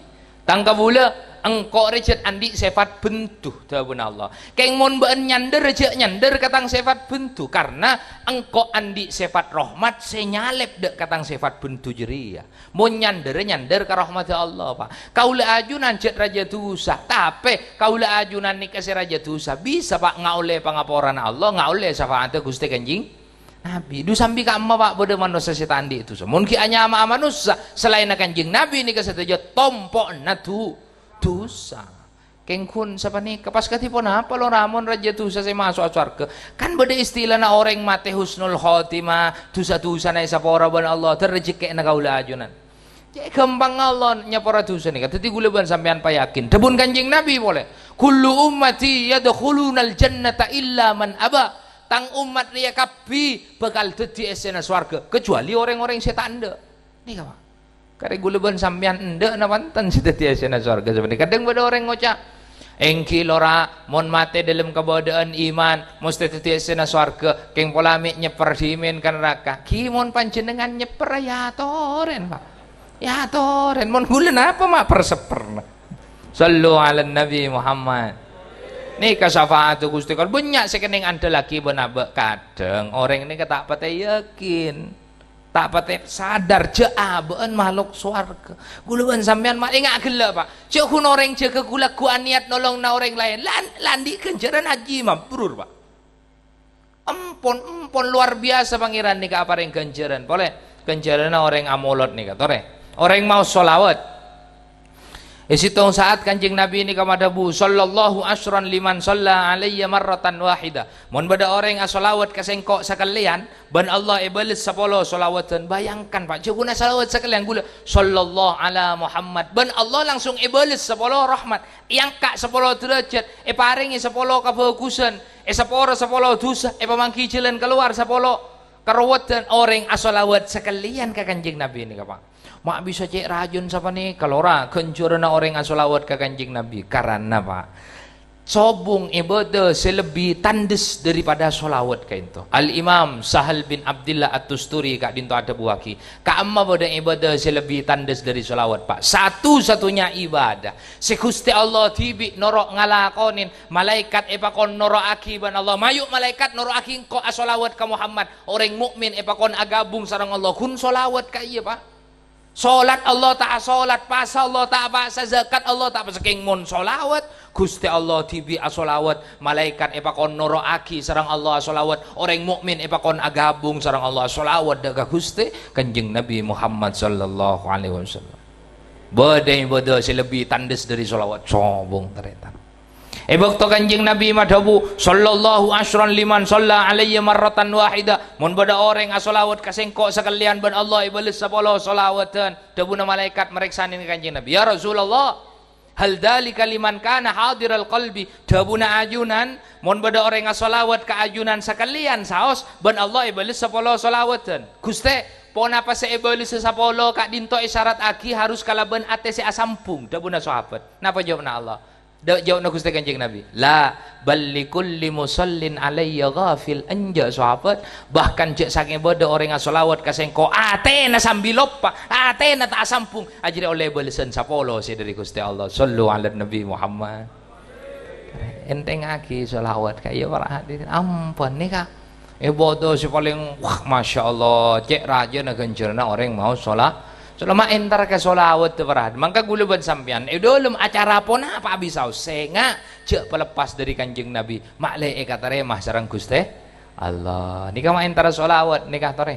Tang kabulâ, engko' rè jhât andi' sèfat bendhu, dhâbuna Allah. Kèng mon bâ'ân nyandher, jhâ' nyandher ka tang sèfat bendhu, karna engko' andi' sèfat rahmat sè nyalèp dâ' ka tang sèfat bendhu jârèya. Mon nyandherra, nyandher ka rahmaddhâ Allah, Pak. Kaulâ ajunan jhât rajâ dhusa, tapè kaulâ ajunan nèka sè rajâ dhusa, bisa, Pak, ngaollè pangaporana Allah, ngaollè syafa'addhâ Ghustè Kanjeng Nabi. Dhu sambi ka'imma, Pak, bâdâ manossa sè ta' andi' dhusa. Mon ghi' anyama'a manossa salaènna Kanjeng Nabi nèka sadhâjâ tompo'na dhu-, dhusa. Kèng ghun sapanèka, pas kadhi ponapa lora mon rajâ dhusa sè maso'a sowarghâ? Kan bâdâ istilana orèng matè husnul khotimah, dhusa-dhusana èsapora bân Allah, dhâr rajhekkèna kaulâ ajunan. Cè' ghâmpang Allah nyapora dhusa nèka. Dhâddhi kaulâ bân sampèyan payakin. Dhâbuna Kanjeng Nabi polè, "Kullu ummati yadkhulunal jannata illa man aba." Tang ommat rèya kabbhi bhâkal dhâddhi essèna sowarghâ, kajhâbhâli orèng-orèng sè ta' endâ'. Nèka, Pak. Karè kaulâ bân sampèyan endâ' napa enten sè dhâddhi essèna sowarghâ sapanèka. Kadhâng bâdâ orèng ngoca', "Ènggi, lora, mon matè dâlem kabâdâ'ân iman, mostè dhâddhi essèna sowarghâ, kèng pola mè' nyèpper dhimèn ka naraka." Ghi mon panjhennengngan nyèpper, ya atorèn, Pak. Ya atorèn, mon kaulâ napa ma' per-sepperna? Shallu 'alan Nabi Muhammad. Nèka syafa'addhâ Ghustè, kan bânnya' sè kennèng andhâllaghi bân abâ'. Kadhâng orèng nèka ta' patè yakin. Ta' patè sadar jhâ' abâ'ân makhluk sowarghâ. Kaulâ bân sampèyan ma' enga' ghellâ', Pak. Jhâ' ghun orèng jâgâ ghu-lagghu anèyat nolonga orèng laèn. Lan-, la andi' ghânjhârân haji mabrur, Pak. Empon, empon, lowar biyasa Pangèran nèka aparèng ghânjhârân. Polè, ghânjhârânna orèng amolod nèka, torè. Orèng maos sholawat. È sèttong sa'at Kanjeng Nabi nèka madhâbu, "Shallallahu asyran liman shalla alayya marratan wahidah." Mon bâdâ orèng asholawat ka sèngko' sakalèyan, bân Allah èbâles sapolo sholawadhân. Bayangkan, Pak, jhâ' ghun asholawat sakalèyan kaulâ, "Shallallahu ala Muhammad." Bân Allah langsung èbâles sapolo rahmat, èangka' sapolo dârâjhât, èparèngè sapolo kabhâghusân, èsapora sapolo dhusa, èpamangghi jhâlân kalowar sapolo karowadhân. Orèng asholawat sakalèyan ka Kanjeng Nabi nèka, Pak. Ma' bisa cè' rajâna sapanèka, lora, ghânjhârânna orèng asholawat ka Kanjeng Nabi. Karana, Pak, sobung è bâdâ sè lebbi tandhes daripada sholawat ka'dinto. Al-Imam Sahal bin Abdillah At-Tusturi ka'dinto adhâbuwâghi, ka'imma bâdâ ibadah sè lebbi tandhes dhâri sholawat, Pak. Satu-satunya ibadah sè Ghustè Allah dhibi' noro' ngalakonè, malaèkat èpakon noro'aghi bân Allah. "Mayu' malaèkat noro'aghi engko' asholawat ka Muhammad." Orèng mu'min èpakon aghâbung sareng Allah, ghun sholawat ka iyâ, Pak. Sholat Allah ta' asholat, pasa Allah ta' apasa, zakat Allah ta' apasa, kèng mon sholawat, Ghustè Allah dhibi' asholawat, malaèkat èpakon noro'aghi sareng Allah asholawat, orèng mu'min èpakon aghâbung sareng Allah asholawat dâ' ka Ghustè Kanjeng Nabi Muhammad sallallahu alaihi wasallam. Bâdâ ibadah sè lebbi tandhes dhâri sholawat, sobung tarètan. È bâkto Kanjeng Nabi madhâbu, "Shallallahu asyran liman shalla alayya marratan wahidah." Mon bâdâ orèng asholawat ka sèngko' sakalèyan bân Allah èbâles sapolo sholawadhân. Dhâbuna malaèkat marèksanè ka Kanjeng Nabi, "Ya Rasulullah, hal dzalika liman kana hadiral qalbi?" Dhâbuna ajunan, "Mon bâdâ orèng asholawat ka ajunan sakalèyan saos, bân Allah èbâles sapolo sholawadhân." "Ghustè, ponapa sè èbâlessa sapolo ka'dinto èsarataghi harus kalabân atè sè asambhung?" dhâbuna sahabat. Napa jâwâbbhâ Allah? Dâ-, jâwâbbhâ Ghustè Kanjeng Nabi, "La, bal likulli mushallin alayya ghafil." Enjâ', sahabat, bahkan jâ' sakèng bâdâ orèng asholawat ka sèngko', atèna sambi loppa, atèna ta' asambhung, ajâriyâ ollè bâlessan sapolo sè dhâri Ghustè Allah. Shallu 'alan Nabi Muhammad. Ènthèngngaghi sholawat ka iyâ, para hadirin. Ampon, nèka. Ibadah sè palèng, wah, masya Allah, cè' rajâna ghânjhârânna orèng maos shola-, sholawat. Ma' entar ka sholawat, para hadirin. Mangka kaulâ bân sampèyan, è dâlem acara ponapa bisa sènga', jâ' paleppas dhâri Kanjeng Nabi, ma' lè èkatarèma sareng Ghustè Allah. Nèka ma' entar sholawat, nèka torè.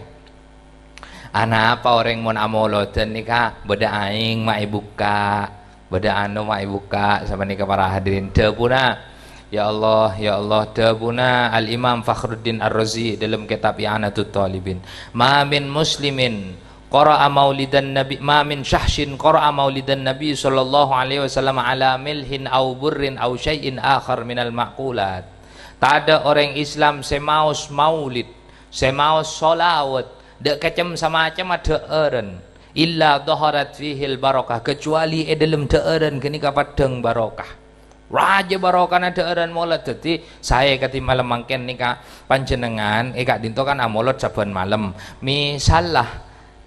Anapa orèng mon amolodhân nèka bâdâ aèng ma' èbukka', bâdâ anu ma' èbukka', sapanèka para hadirin. Dhâbuna, ya Allah, ya Allah, dhâbuna Al-Imam Fakhruddin Ar-Razi dalam kitab I'anatut Thalibin, "Ma min muslimin qara'a maulidan Nabi, ma min syahsin qara'a maulidan Nabi sallallahu alaihi wasallam ala milhin aw burrin aw syai'in akhar minal ma'kulat." Tadâ' orèng Islam sè maos maulid, sè maos sholawat, dâ' kècem samacemma dhâ'ârân, "illa dhaharat fihil barokah," kecuali è dâlem dhâ'ârân ghânèka paddhâng barokah. Rajâ barokana dhâ'ârân molod, dhâddhi saè kadhi malem mangkèn nèka panjhennengngan è ka'dinto kan amolod sabbhân malem. Misalla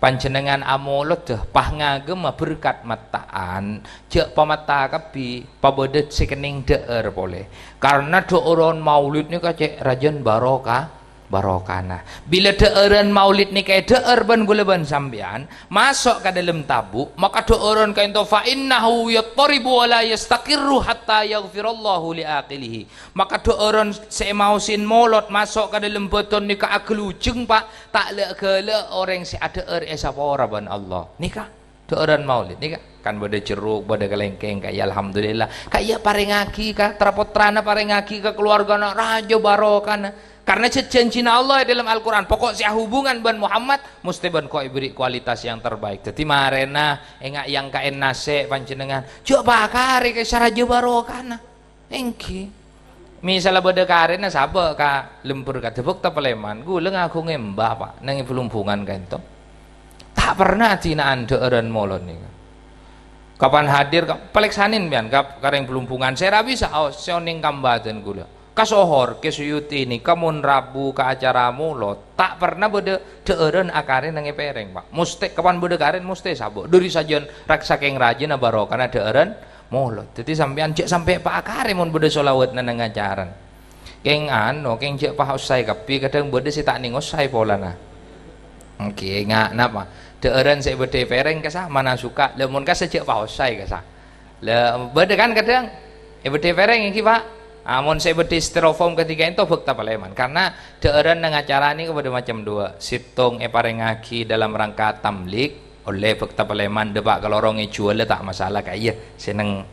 panjhennengngan amolodhâ pas ngaghâmma berkat matta'an, jhâ' pamatta kabbhi, pabâdâ sè kennèng dhâ'âr polè. Karna dhâ'ârân maulid nèka cè' rajâna barokah, barokana. Bilâ dhâ'ârân maulid nèka èdhâ'âr bân ghulâ bân sampèyan, maso' ka dâlem tabu', maka dhâ'ârân ka'dinto, "Fa innahu yattaribu wa la yastaqirru hatta yaghfirallahu li aqilihi." Maka dhâ'ârân sè èmaosin molod maso' ka dâlem bâdân nèka aghâlujhâng, Pa', ta' la'-ghâla' orèng sè adhâ'âr èsapora bân Allah. Nèka. Dhâ'ârân maulid nèka kan bâdâ jerruk, bâdâ kalèngkèng, ka'iyâ alhamdulillah. Ka'iyâ parèngaghi ka tra-pottrana, parèngaghi ka kalowarghâna, rajâ barokana. Karna jhâ-, jhânjhina Allah è dâlem Al-Qur'an, pokok sè ahubungan bân Muhammad, mostè bân ko' èberri' kualitas yang terbaik. Dhâddhi marèna enga' yang kaen nasè' panjhennengngan, jhâ' pakarè ka sè rajâ barokana. Èngghi. Misalla bâdâ karèna sabâ' ka lembur kadhâ bhâkta palèman, ghulâ ngaghungè embah, Pa', neng è Blumbungan ka'dinto. Ta' perna dina'an dhâ'ârân molod nèka. Kapan hadir ka, palèksanè sampèyan ka, ka rèng Blumbungan, sè ra bisa aos, sè onèng kambhâdhân ghulâ. Ka Sohor, Kè Suyuti nèka mon rabu ka acara molod, ta' perna bâdâ dhâ'ârân akarè neng è pèrèng, Pa'. Mostè, kapan bâdâ karèna, mostè sabâ'. Dhâri sajân rak-, sakèng rajâna barokana dhâ'ârân molod. Dhâddhi sampèyan jhâ' sampè' pa-, akarè mon bâdâ sholawatna neng acarana. Kèng anu, kèng jhâ' pas ossaè kabbhi, kadhâng bâdâ sè ta' nèng ossaè polana. Èngghi, nga-, napa? Dhâ'ârân sè èbâddhâi pèrèng kassa', mana suka. Lah, mon kassa' jhâ' pas ossaè kassa'. Lah, bâdâ kan kadhâng èbâddhâi pèrèng èngghi, Pa'? Ah, mon sè èbâddhâi styrofoam kadhi ka'dinto bhâkta palèman. Karna dhâ'ârân neng acara nèka bâdâ macem duwâ'. Sèttong èparèngaghi dalam rangka tamlik, ollè bhâkta palèman, dâpa' ka lorong èjhuwâlâ ta' masalah, ka'iyâ sè neng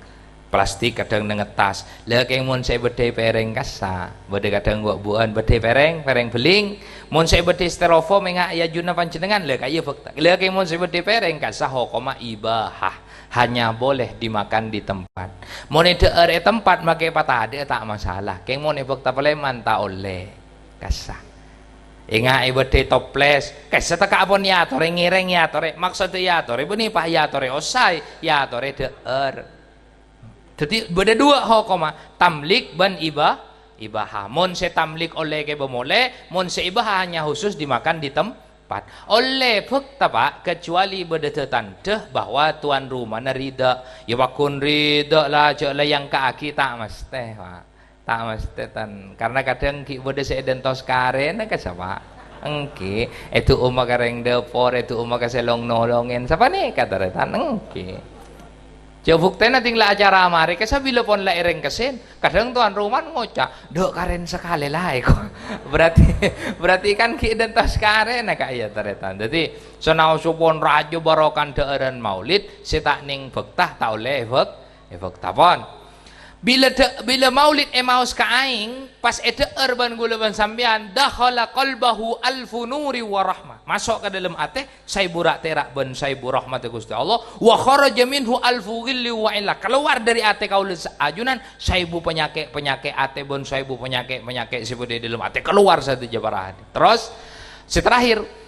plastik, kadhâng neng ettas. Lah, kèng mon sè èbâddhâi pèrèng kassa', bâdâ kadhâng bu-, buwân bâddhâi pèrèng, pèrèng bhelling. Mon sè èbâddhâi styrofoam ènga' è ajunna panjhennengngan, lah, ka'iyâ bhâkta. Lah, kèng mon sè èbâddhâi pèrèng kassa' hokomma ibahah, hanya boleh dimakan di tempat. Mon èdhâ'âr è tempat, makè patadhâ'â ta' masalah. Kèng mon è bhâkta palèman, ta' ollè. Kassa'. Ènga' èbâddhâi toples, kassa' tekka' pon èyatorè, ngèrèng èyatorè. Maksodda èyatorè, bânnè pas èyatorè ossaè, èyatorè dhâ'âr. Dhâddhi bâdâ duwâ' hokomma, tamlik bân iba-, ibahah. Mon sè tamlik ollè kèbâ molè, mon sè ibahah hanya khusus dimakan di tempat. Ollè bhâkta, Pa', kecuali bâdâ tandhâ bahwa tuan rumana ridha. Yâ pagghun ridha la, jhâ' la èyangka'aghi, ta' mastè, Pa'. Ta' mastè, tan. Karna kadhâng ghi' bâdâ sè èdântos karèna kassa', Pa'. Èngghi, èdu'uma ka rèng dâpor, èdu'uma ka sè long-nolongèn. Sapanèka, tarètan? Èngghi. Jhâ' buktèna ding la acara marè, kassa' bilâ pon la èrèng kèsèn. Kadhâng tuan rumana ngoca', "Dâ' karèna sakalè la èko." Berarti, berarti kan ghi' dântos karèna ka'iyâ, tarètan. Dhâddhi, sanaossa pon rajâ barokana dhâ'ârân maulid, sè ta' nèng bhâkta, ta' ollè bhâk-, È, bhâkta pon. Bilâ dâ-, bilâ maulid èmaos ka aèng, pas èdhâ'âr bân ghulâ bân sampèyan, "Dakhala qalbahu alfu nuri wa rahmah." Maso' ka dâlem atè, saèbu ra'-tèra' bân saèbu rahmatta Ghustè Allah, "Wa kharaja minhu alfu ghilli wa illa." Kalowar dâri atè kaulâ sa-, ajunan, saèbu panyakè'-panyakè' atè bân saèbu panyakè' sè bâdâ è dâlem atè. Kalowar sadhâjâ para hadirin. Terros, sè terakhir,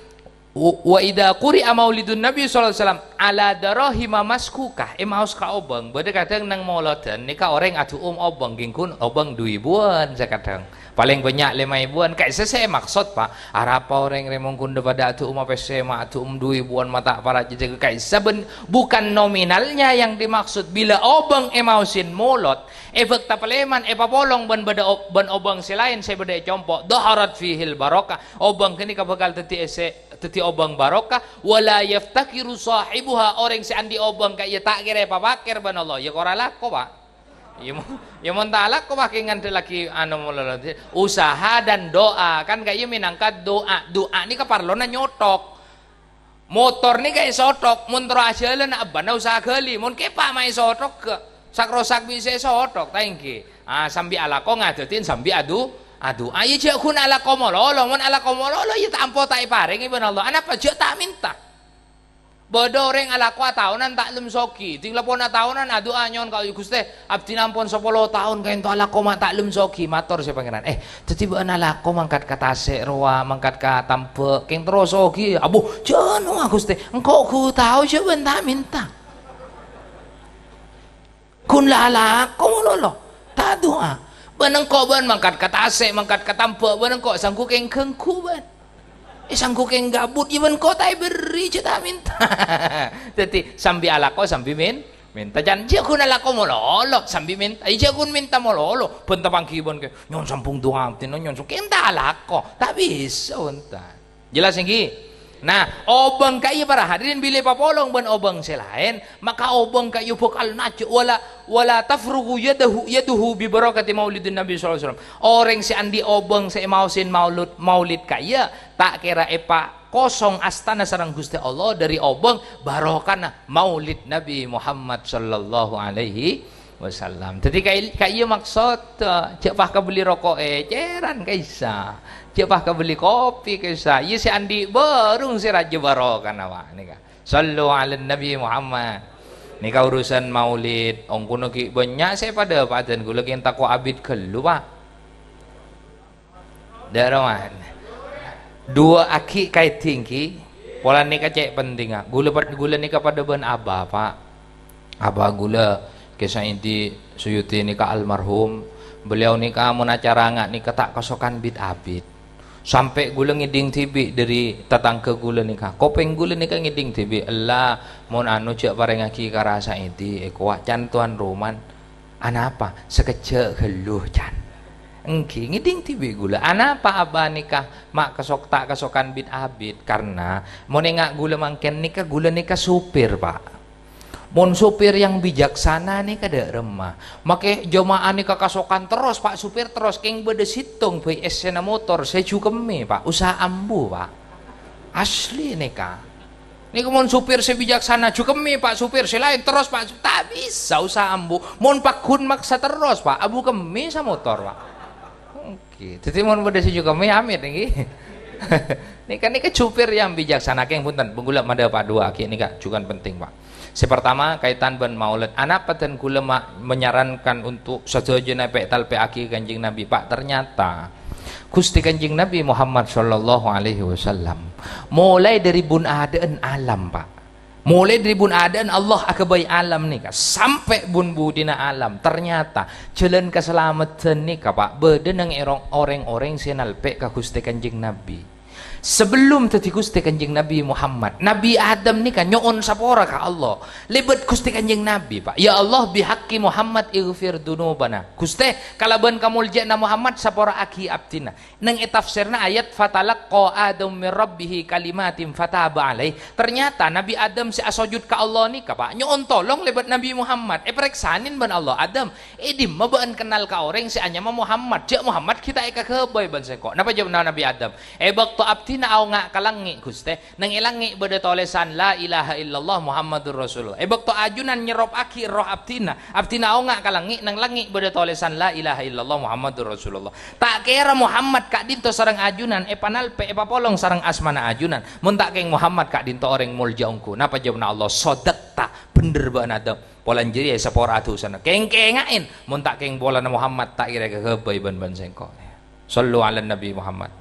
Wa, wa idza quri'a maulidun Nabi sallallahu alaihi wasallam ala darahima maskukah, èmaos ka obâng. Bâdâ kadhâng neng molodhân nèka orèng adu'um obâng, ghi' ghun obâng du èbuwân sakadhâng. Palèng bânnya' lèma èbuwân. Ka'issa sè èmaksod, Pa'. Arapa orèng rèmong ghun dâ-, padâ adu'um pèssè, ma' adu'um du èbuwân, ma' ta' para jejeg. Ka'issa bân, bukan nominalnya yang dimaksud. Bilâ obâng èmaosin molod, è bhâkta palèman, èpapolong bân bâdâ ob-, bân obâng sè laèn sè bâdâ è compo', dhaharat fihil barokah. Obâng ghânèka bhâkal dhâddhi èssè Dhâddhi obâng barokah, "Wa la yaftakiru shahibuha," orèng sè andi' obâng ka'iyâ ta' kèra èpapakèr bân Allah. Yâ kora lako, Pa'. Yâ mon, yâ mon ta' lako, Pa', kè ngandhâllaghi anu mololo. Usaha dan doa, kan ka'iyâ mènangka doa. Doa nèka parlona nyothok. Motor nèka èsothok, mon terro ajhâlân abbâna usaha ghâli. Mon kèpa' ma' èsothok ghâ', sak-rosak bisa èsothok, ta' èngghi? Ah, sambi alako ngadhâddhin sambi adu-, adu'a. Iyâ jhâ' ghun alako malolo, mon alako malolo iyâ ta' ampo ta' èparèngè bân Allah. Anapa? Jhâ' ta' mènta. Bâdâ orèng alako ataonan ta' lem sogi, ding lampona ataonan adu'a nyo'on ka, "Ghustè, abdhina ampon sapolo taon kaènto alako ma' ta' lem sogi." Mator sè Pangèran, "Eh, dhâddhi bâ'na alako mangkat ka tasè' rowa, mangkat ka tambhâ', kèng terro sogi." "Abbhu, jhâ' no'a, Ghustè. Engko' ghu tao jhâ' bâ'na ta' mènta. Ghun la alako malolo, ta' du'a. Bân engko' bâ'na mangkat ka tasè', mangkat ka tambhâ', bân engko' sangghu kèng ghângghu bâ'na. Eh, sangghu kèng gabut, iyâ bân engko' ta' èberri', jhâ' ta' mènta." Dhâddhi, sambi alako, sambi mèn-, mènta. Can jhâ' ghun alako malolo, sambi mènta. Iyâ jhâ' ghun mènta malolo. Bân tapangghi bân kè, "Nyo'on sambhung du'a abdhina, nyo'on sambhung." Kèng ta' alako. Ta' bisa, bhunten. Jelas èngghi? Nah, obâng ka'iyâ para hadirin bilâ èpapolong bân obâng sè laèn, maka obâng ka'iyâ bhâkal najjhâ', "Wala, wala tafrughu yadahu, yaduhu bi barakati maulidin Nabi sallallahu alaihi wasallam." Orèng sè andi' obâng sè èmaosin maulud, maulid ka'iyâ, ta' kèra èpakosong astana sareng Ghustè Allah dâri obâng barokana maulid Nabi Muhammad sallallahu alaihi wasallam. Dhâddhi kaè-, ka'iyâ maksod, eh, jhâ' pas kabelli roko' ècèran ka'issa. Jhâ' pas kabelli kopi ka'issa. Iyâ sè andi' bârung sè rajâ barokana, Pak, nèka. Shallu 'alan Nabi Muhammad. Nèka urusan maulid, ongghuna ghi' bânnya' sè padâ, Pak, dân ghulâ kèng tako' abit ghâllu, Pak. Dâ' rowa. Duwâ' aghi' kaèdhing ghi. Polana nèka cè' pentingnga. Ghulâ pad-, ghulâ nèka padâ bân Aba, Pak. Aba ghulâ, Kè Saidi Suyuti nèka almarhum. Beliau nèka mon acara nga' nèka ta' kasokan bit-abit. Sampè' ghulâ ngèdhing dhibi' dâri tatangghâ ghulâ nèka. Kopèng ghulâ nèka ngèdhing dhibi', "Ella, mon anu jhâ' parèngaghi ka Ra Saidi, èkowa' can towan roman." "Anapa? Sakejjhâ' ghâllu, can." Èngghi, ngèdhing dhibi' ghulâ. Anapa Aba nèka ma' kasok-, ta' kasokan bit-abit? Karna mon enga' ghulâ mangkèn nèka, ghulâ nèka sopir, Pak. Mon sopir yang bijaksana nèka dâ' remma. Makè jemaah nèka kasokan terros, Pak, sopir terros. Kèng bâdâ sèttong bhâi essèna motor sè jhukemmè, Pak. Usaha ambu, Pak. Asli nèka. Nèko mon supir sè bijaksana, jhukemmè, Pak, supir sè laèn terros, Pak. Ta' bisa, usaha ambu. Mon pagghun maksa terros, Pak, abu kemmè samotor, Pak. Oke, dhâddhi mon bâdâ sè jhukemmè, amit, ngghi. Nèka, nèka supir yang bijaksana, kèng bhunten, bân ghulâ madhâ paduwâ'âghi nèka jhughân penting, Pak. Sè partama, kaitan bân maulid. Anapa dân ghulâ ma-, menyarankan untuk sadhâjâna pè'-talpè'aghi Kanjeng Nabi, Pak? Ternyata, Ghustè Kanjeng Nabi Muhammad sallallahu alaihi wasallam, molaè dâri bun adâ'ân alam, Pak. Molaè dâri bun adâ'ân Allah aghâbây alam nèka, sampè' bun budina alam. Ternyata, jhâlân kasalameddhân nèka, Pak, bâdâ neng è rong-, orèng-orèng sè nalpè' ka Ghustè Kanjeng Nabi. Sabellum dhâddhi Ghustè Kanjeng Nabi Muhammad, Nabi Adam nèka nyo'on sapora ka Allah. Lèbât Ghustè Kanjeng Nabi, Pak. "Ya Allah, bihaqqi Muhammad ighfir dzunubana." Ghustè, kalabân kamoljâ'ânna Muhammad, sapora'aghi abdhina. Neng è tafsirna ayat, "Fatalaqqa Adam min rabbihi kalimatin fataba alaih." Ternyata Nabi Adam sè asojud ka Allah nèka, Pak, nyo'on tolong lèbât Nabi Muhammad. Èparèksanè bân Allah, "Adam, è dimma bâ'ân kennal ka orèng sè anyama Muhammad? Jhâ' Muhammad ghi' ta' èkaghâbây bân sèngko'." Napa jâwâbbhânna Nabi Adam? "È bâkto abdhina aonga' ka langngè', Ghustè, neng è langngè' bâdâ tolèsan, 'La ilaha illallah Muhammadur Rasulullah.' È bâkto ajunan nyerropaghi erroh abdhina, abdhina aonga' ka langngè', neng langngè' bâdâ tolèsan, 'La ilaha illallah Muhammadur Rasulullah.' Ta' kèra Muhammad ka'dinto sareng ajunan èpanalpè' èpapolong sareng asmana ajunan, mon ta' kèng Muhammad ka'dinto orèng moljâ ongghu." Napa jâwâbbhânna Allah? "Shadaqta, bhendher bâ'ân Adam. Polana jârèya èsapora dhusana. Kèng-kènga'è, mon ta' kèng polana Muhammad ta' kèra èkaghâbây bân, bân sèngko'." Shallu 'alan Nabi Muhammad.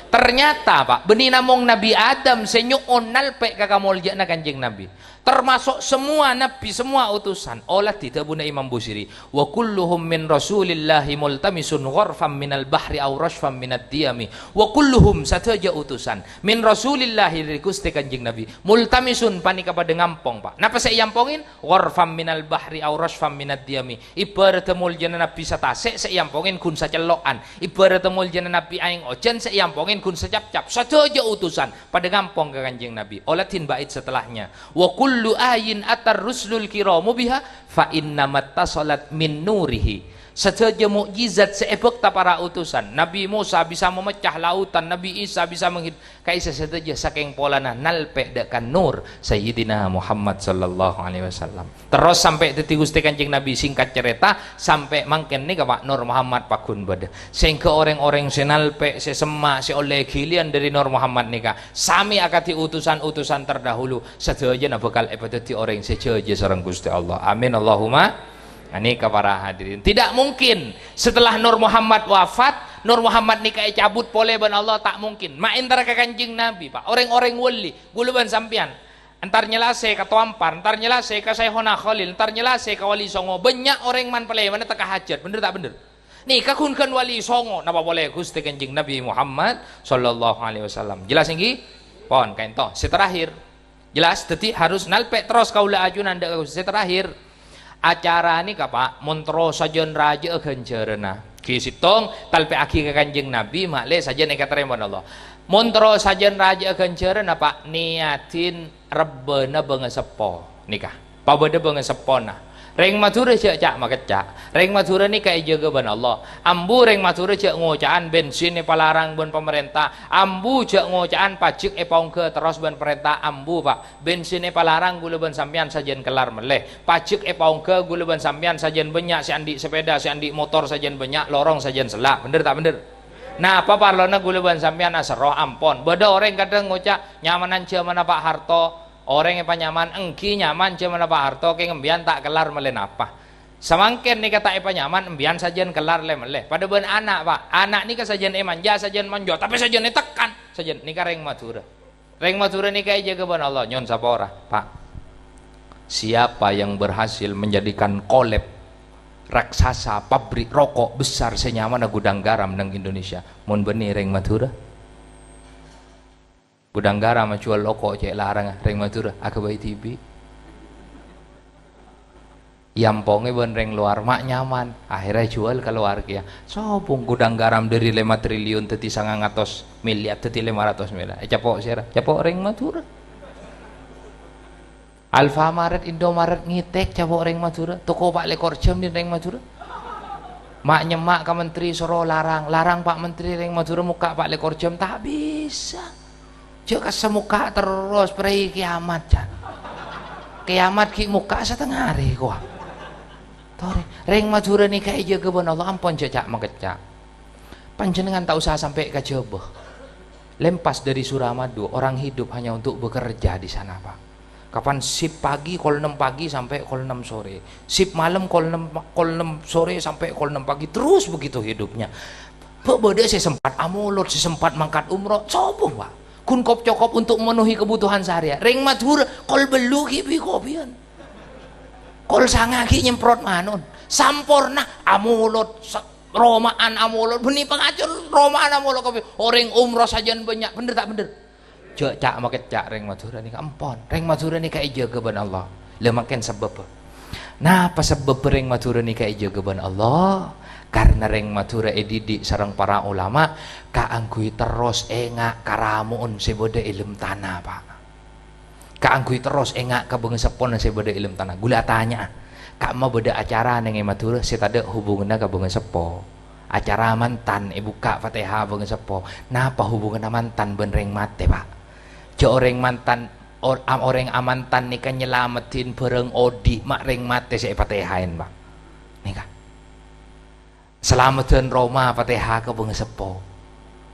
Ternyata, Pak, bânnè namong Nabi Adam sè nyo'on nalpè' ka kamoljâ'ânna Kanjeng Nabi. Termasuk semua nabi, semua utusan. Oladhi dhâbuna Imam Busiri, "Wa kulluhum min Rasulillahi multamisun ghorfan minal bahri aw rashfan minad diyami." Wa kulluhum, sadhâjâ utusan, min Rasulillahi, dâri Ghustè Kanjeng Nabi, multamisun, panèka padâ ngampong, Pak. Napa sè èampongè? Ghorfan minal bahri aw rashfan minad diyami. Ibhârâddhâ moljâna Nabi satasè' sè èampongè ghun sacello'an. Ibhârâddhâ moljâna Nabi aèng ojhân sè èampongè ghun sacapcap. Sadhâjâ utusan padâ ngampong ka Kanjeng Nabi. Oladhi bait setelahnya. "Wa kullu ayin atar rusulul kiramu biha, fa innamattasalat min nurihi." Sadhâjâ mukjizat sè èbhâkta para utusan. Nabi Musa bisa mamecca lautan, Nabi Isa bisa menghid-, kaisa sadhâjâ sakèng polana nalpè' dâ' ka nur Sayyidina Muhammad sallallahu alaihi wasallam. Terros sampè' dhâddhi Ghustè Kanjeng Nabi, singkat carèta, sampè' mangkèn nèka, Pa', Nur Muhammad pagghun bâdâ. Sèngghâ orèng-orèng sè nalpè', sè semma', sè ollè ghiliyân dhâri Nur Muhammad nèka, samè akadhi utusan-utusan terdahulu, sadhâjâna bhâkal èpadhâddhi orèng sè jhâjâ sareng Ghustè Allah. Amin, Allahumma. Nah, nèka para hadirin. Tidak mungkin setelah Nur Muhammad wafat, Nur Muhammad nèka ècabut polè bân Allah, ta' mungkin. Ma' entara ka Kanjeng Nabi, Pa'. Orèng-orèng wali, ghulâ bân sampèyan. Entar nyèlasè ka Toampar, entar nyèlasè ka Syaikhona Khalil, entar nyèlasè ka Wali Songo. Bânnya' orèng man-palèmanna tekka hajhât, bhender ta' bhender? Nèka ghun-ghân Wali Songo, napa polè Ghustè Kanjeng Nabi Muhammad sallallahu alaihi wasallam. Jelas ènggi? Pon, kaènto. Sè terakhir. Jelas, dhâddhi harus nalpè' terros kaulâ ajunan dâ' ka Ghustè. Sè terakhir. Acara nèka, Pa', mon terro sajân rajâ'â ghânjhârânna. Ghi' sèttong, talpè'aghi ka Kanjeng Nabi, ma'lè sajân èkatarèma bân Allah. Mon terro sajân rajâ'â ghânjhârânna, Pa', nèyadhin rebbhâna bângaseppo nèka. Pabâdâ bângaseppona. Rèng Madhurâ jhâ' ca'-makecca'. Rèng Madhurâ nèka èjâgâ bân Allah. Ambu rèng Madhurâ jhâ' ngoca'an bensin èpalarang bân pamarènta. Ambu jhâ' ngoca'an pajek èpaongghâ terros bân parènta. Ambu, Pa'. Bensin èpalarang ghulâ bân sampèyan sajân kellar mellè. Pajek èpaongghâ ghulâ bân sampèyan sajân bânnya' sè andi' sepèda, sè andi' motor sajân bânnya', lorong sajân sella'. Bhender ta' bhender? Napa parlona ghulâ bân sampèyan aserro? Ampon. Bâdâ orèng kadhâng ngoca', "Nyamanan jhâmanna Pa' Harto." Orèng èpanyaman, "Ènggi nyaman jhâmanna Pa' Harto, kèng embiyan ta' kellar mellè napa." Samangkèn nèka ta' èpanyaman, embiyan sajân kellar lè-mellè. Padâ bân ana', Pa'. Ana' nèka sajân èmanja, sajân manja, tapè sajân ètekkan. Sajân nèka rèng Madhurâ. Rèng Madhurâ nèka èjâgâ bân Allah, nyo'on sapora, Pa'. Siapa yang berhasil menjadikan Kolab raksasa pabrik rokok besar sè nyamana Gudang Garam neng Indonesia? Mon bânnè rèng Madhurâ. Gudang Garam ajhuwâl rokok cè' larangnga, rèng Madhurâ aghâbây dhibi'. Èampongè bân rèng lowar, ma' nyaman. Akhèrra èjhuwâl ka lowar kèya. Sobung Gudang Garam dhâri lèma triliun dhâddhi sangang atos milyar, dhâddhi lèma ratos milyar. Ècapo' sèra? Capo' rèng Madhurâ. Alfamaret, Indomaret ngètèk capo' rèng Madhurâ. Toko pa' lèkor jhâm dhâddhi rèng Madhurâ. Ma' nyemma' ka menteri soro larang, larang Pak Menteri rèng Madhurâ mokka' pa' lèkor jhâm, ta' bisa. Jhâ' kassa mokka' terros, prèi kèyamat, jhân. Kèyamat ghi' mokka' satengnga arè, kowa. Torè, rèng Madhurâ nèka èjâgâ bân Allah, ampon jhâ' ca'-makecca'. Panjhennengngan ta' osa sampè' ka Jhâbâ. Lèmpas dhâri Suramadu, orang hidup hanya untuk bekerja di sana, Pak. Kapan sip pagi, kol ennem pagi sampè' kol ennem sore. Sip malem, kol ennem, kol ennem sore sampè' kol ennem pagi. Terus begitu hidupnya. Bâ-, bâdâ sè sempat amolod, sè sempat mangkat umroh. Sobung, Pak. Ghun kop-cokop untuk memenuhi kebutuhan sehari-hari. Rèng Madhurâ, kol bâllu' ghi' bi-, kopiyan. Kol sanga ghi' nyemprot manon. Samporna, amolod, sa-, roma'an amolod. Bânnè pangajhâr roma'an amolod kopi. Orèng umroh sajân bânnya'. Bhender ta' bhender? Jhâ' ca'-makecca' rèng Madhurâ nèka, ampon. Rèng Madhurâ nèka èjâgâ bân Allah. Lha, mangkèn sabâbbhâ. Napa sabâbbhâ rèng Madhurâ nèka èjâgâ bân Allah? Karna rèng Madhurâ èdidik sareng para ulama kaangghuy terros enga' karamo'on sè bâdâ è lem tana, Pak. Kaangghuy terros enga' ka bângaseppona sè bâdâ è lem tana. Ghulâ atanya'a, ka'emma bâdâ acara neng è Madhurâ sè tadâ' hubunganna ka bângaseppo? Acara mantan èbukka' Fatèha bângaseppo. Napa hubunganna mantan bân rèng matè, Pak? Jhâ' orèng mantan, or-, am-, orèng amantan nèka nyalameddhin bhârâng odi', ma' rèng matè sè èpatèhaè, Pak. Nèka. Salameddhân roma Fatèha ka bângaseppo.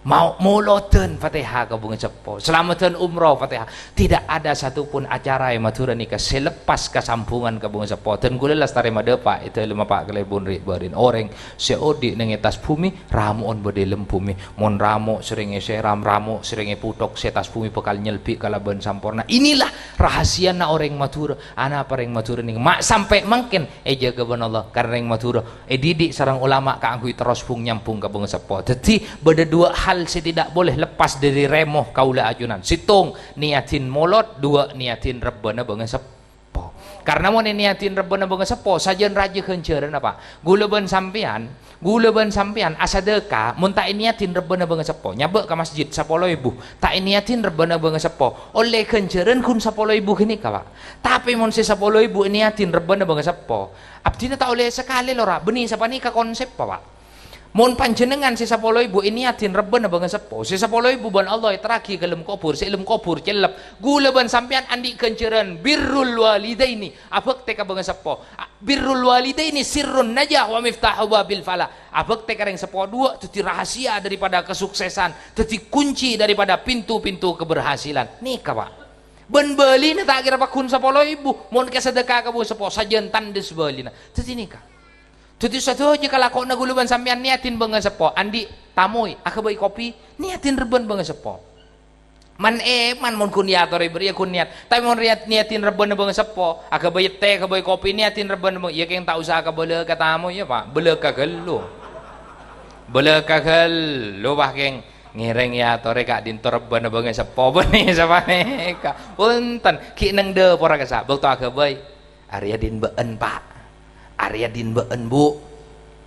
Mau-, molodhân Fatèha ka bângaseppo. Salameddhân umroh Fatèha. Tidak ada satu pun acara è Madhurâ nèka sè lepas kasambhungan ka bângaseppo. Dân ghulâ lastarè madâpa' è dâlemma Pa' Kalèbun rè' bârin. Orèng sè odi' neng è attas bhumè, ramo'on bâdâ è lem bhumè. Mon ramo' serrèng èsèram, ramo' serrèng èputhok, sè attas bhumè bhâkal nyelbi' kalabân samporna. Inilah rahasiana orèng Madhurâ. Anapa rèng Madhurâ nèng ma' sampè' mangkèn èjâgâ bân Allah? Karna rèng Madhurâ èdidik sareng ulama kaangghuy terros bhung-nyambhung ka bângaseppo. Dhâddhi, bâdâ dua hal sè tidak boleh lepas dhâri rèmo kaulâ ajunan. Sèttong, nèyadhin molod, dua, nèyadhin rebbhâna bângaseppo. Karna mon ènèyadhin rebbhâna bângaseppo, sajân rajâ ghânjhârânna, Pa'. Ghulâ bân sampèyan, ghulâ bân sampèyan asadhâka, mon ta' ènèyadhin rebbhâna bângaseppo, nyabâ' ka masjid sapolo èbu, ta' ènèyadhin rebbhâna bângaseppo, ollè ghânjhârân ghun sapolo èbu ghânèka, Pa'. Tapè mon sè sapolo èbu ènèyadhin rebbhâna bângaseppo, abdhina ta' ollè sakalè, Lora. Bânnè sapanèka konseppa, Pa'. Mon panjhennengngan sè sapolo èbu ènèyadhin rebbhâna bângaseppo, sè sapolo èbu bân Allah èterraghi ka dâlem kobhur, sè è dâlem kobhur cellep, ghulâ bân sampèyan andi' ghânjhârân birrul walidaini, abhâktè ka bângaseppo. A-, birrul walidaini sirrun najah wa miftahu babil falah. Abhâktè ka rèng seppo duwâ' dhâddhi rahasia daripada kesuksesan, dhâddhi kunci daripada pintu-pintu keberhasilan. Nèka, Pa'. Bân bâlina ta' kèra pagghun sapolo èbu, mon kasadhâka ka bângaseppo, sajân tandhâs bâlina. Dhâddhi nèka. Dhâddhi sadhâjâ kalakowanna ghulâ bân sampèyan nèyadhin bângaseppo, andi' tamoy, aghâbây kopi, nèyadhin rebbhâna bângaseppo. Man-, è, man mon ghun èyatorè bâriyâ ghun nèyat. Tapè mon rèyat nèyadhin rebbhâna bângaseppo, aghâbây tè, aghâbây kopi, nèyadhin rebbhâna bâ-, iyâ kèng ta' osa kabâlâ ka tamoy, yâ, Pa'. Bâlâ ka ghâllu. Bâlâ ka ghâllu, Pa', kèng. Ngèrèng èyatorè ka'dinto rebbhâna bângaseppo, bânnè sapanèka. Bhunten, ghi' neng dâporra kassa', bâkto aghâbây. Arèya dhin bâ'ân, Pa'. Arèya dhin bâ'ân, Bu'.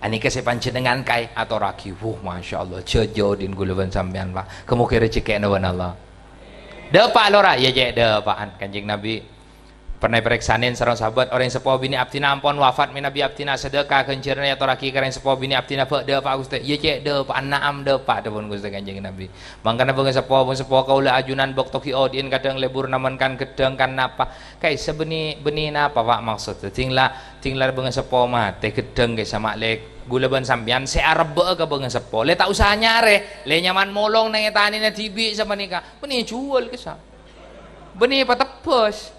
Anèka sè panjhennengngan kaè atorraghi. Wuh, masyaallah, jhâjâ dhin ghulâ bân sampèyan, Pa'. Ghâ-mogâ rejhekkèna bân Allah. Dâpa', Lora, iyâ, cè', dâpa'an. Kanjeng Nabi pernah èparèksanè sareng sahabat, orèng seppo binè abdhina ampon wafat, mènabi abdhina sadhâka ghânjhârânna èyatorraghi ka rèng seppo binè abdhina, bâ' dâpa', Ghustè. Iyâ, cè', dâpa'an, na'am, dâpa', dhâbuna Ghustè Kanjeng Nabi. Mangkana bângaseppo, bângaseppo kaulâ ajunan bâkto ghi' odi'in kadhâng lebur namen kan ghedhâng kan napa. Kaè sè bânnè, bânnè napa, Pa', maksodda? Dingla, dingla bângaseppo matè ghedhâng kaè sama'lè ghulâ bân sampèyan sè arebbhâ'â ka bângaseppo. Lè ta' osa nyarè, lè nyaman molong neng è tanèna dhibi' sapanèka. Bânnè juwâl kassa'. Bânnè patebbhâs.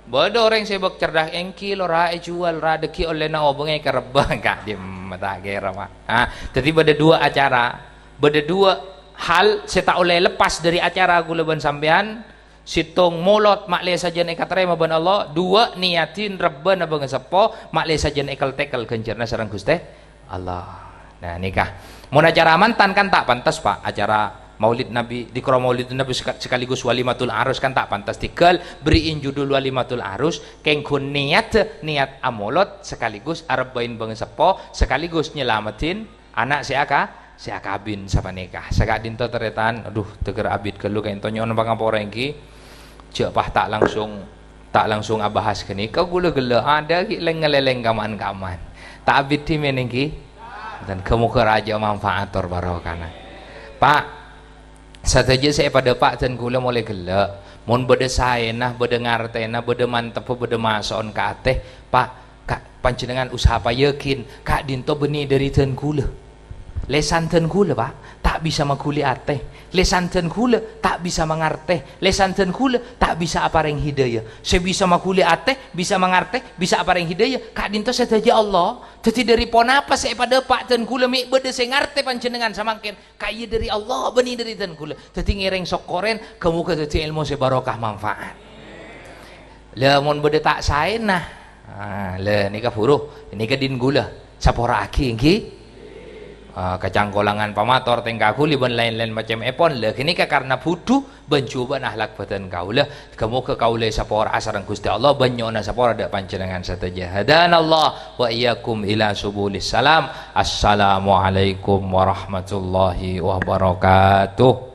Bâdâ orèng sè bâk cerdas, "Èngghi, Lora, èjuwâl, Ra, dhâggi' ollèna obângè ka rebbhâ." Ka'dimma ta' kèra, Pa'. Ah, dhâddhi bâdâ duwâ' acara, bâdâ duwâ' hal sè ta' ollè lepas dâri acara ghulâ bân sampèyan. Sèttong molot ma'lè sajân èkatarèma bân Allah, duwâ' nèyadhin rebbhâna bângaseppo ma'lè sajân èkel-tèkel ghânjhârânna sareng Ghustè Allah. Nah, nèka. Mon acara mantan kan ta' pantes, Pa'. Acara Maulid Nabi, dikro Maulid Nabi seka-, sekaligus walimatul arus kan ta' pantes. Tèghâl bherri'in judul walimatul arus, kèng ghun nèyat, nèyat amolot sekaligus arebbhâin bângaseppo, sekaligus nyalameddhin ana' sè aka-, sè akabin sapanèka. Saka'dinto tarètan, adhu, tèghâr abit ghâllu ka'dinto nyo'on pangapora èngghi. Jhâ' pas ta' langsung, ta' langsung abahas ghânèka ghulâ ghellâ', adâ ghi' lèng-ngalèlèng kaman-kaman. Ta' abit dhimèn èngghi? Bhunten, ghâ-mogâ rajâ manfaat tor barokana. Pa', sadhâjâ sè èpadâpa' dân ghulâ molè ghellâ'. Mon bâdâ saèna, bâdâ ngartèna, bâdâ mantebbhâ, bâdâ maso'on ka atè, Pa', Ka-, panjhennengngan usaha payakin, ka'dinto bânnè dâri dân ghulâ. Lèsan dân ghulâ, Pa', ta' bisa maghuli atè. Lèsan dân ghulâ ta' bisa mangartè. Lèsan dân ghulâ ta' bisa aparèng hidayah. Sè bisa maghuli atè, bisa mangartè, bisa aparèng hidayah, ka'dinto sadhâjâ Allah. Dhâddhi dâri ponapa sè èpadâpa' dân ghulâ mè' bâdâ sè ngartè panjhennengngan samangkèn? Ka'iyâ dâri Allah, bânnè dâri dân ghulâ. Dhâddhi ngèrèng sokkorèn, ghâ-mogâ dhâddhi èlmo sè barokah manfaat. La, mon bâdâ ta' saèna, ah, la, nèka buru, nèka dhin ghulâ, sapora'aghi, èngghi? Ah, kacangkolangan pamator, tèngka ghuli, bân laèn-laèn macemmèpon, la, ghânèka karna budhu bân jhubâ'na akhlak bhâdhân kaulâ. Ghâ-mogâ kaulâ èsapora'a sareng Ghustè Allah, bân nyo'ona sapora dâ' panjhennengngan sadhâjâ. Hadanallah wa iyyakum ila subulis salam. Assalamualaikum warahmatullahi wabarakatuh.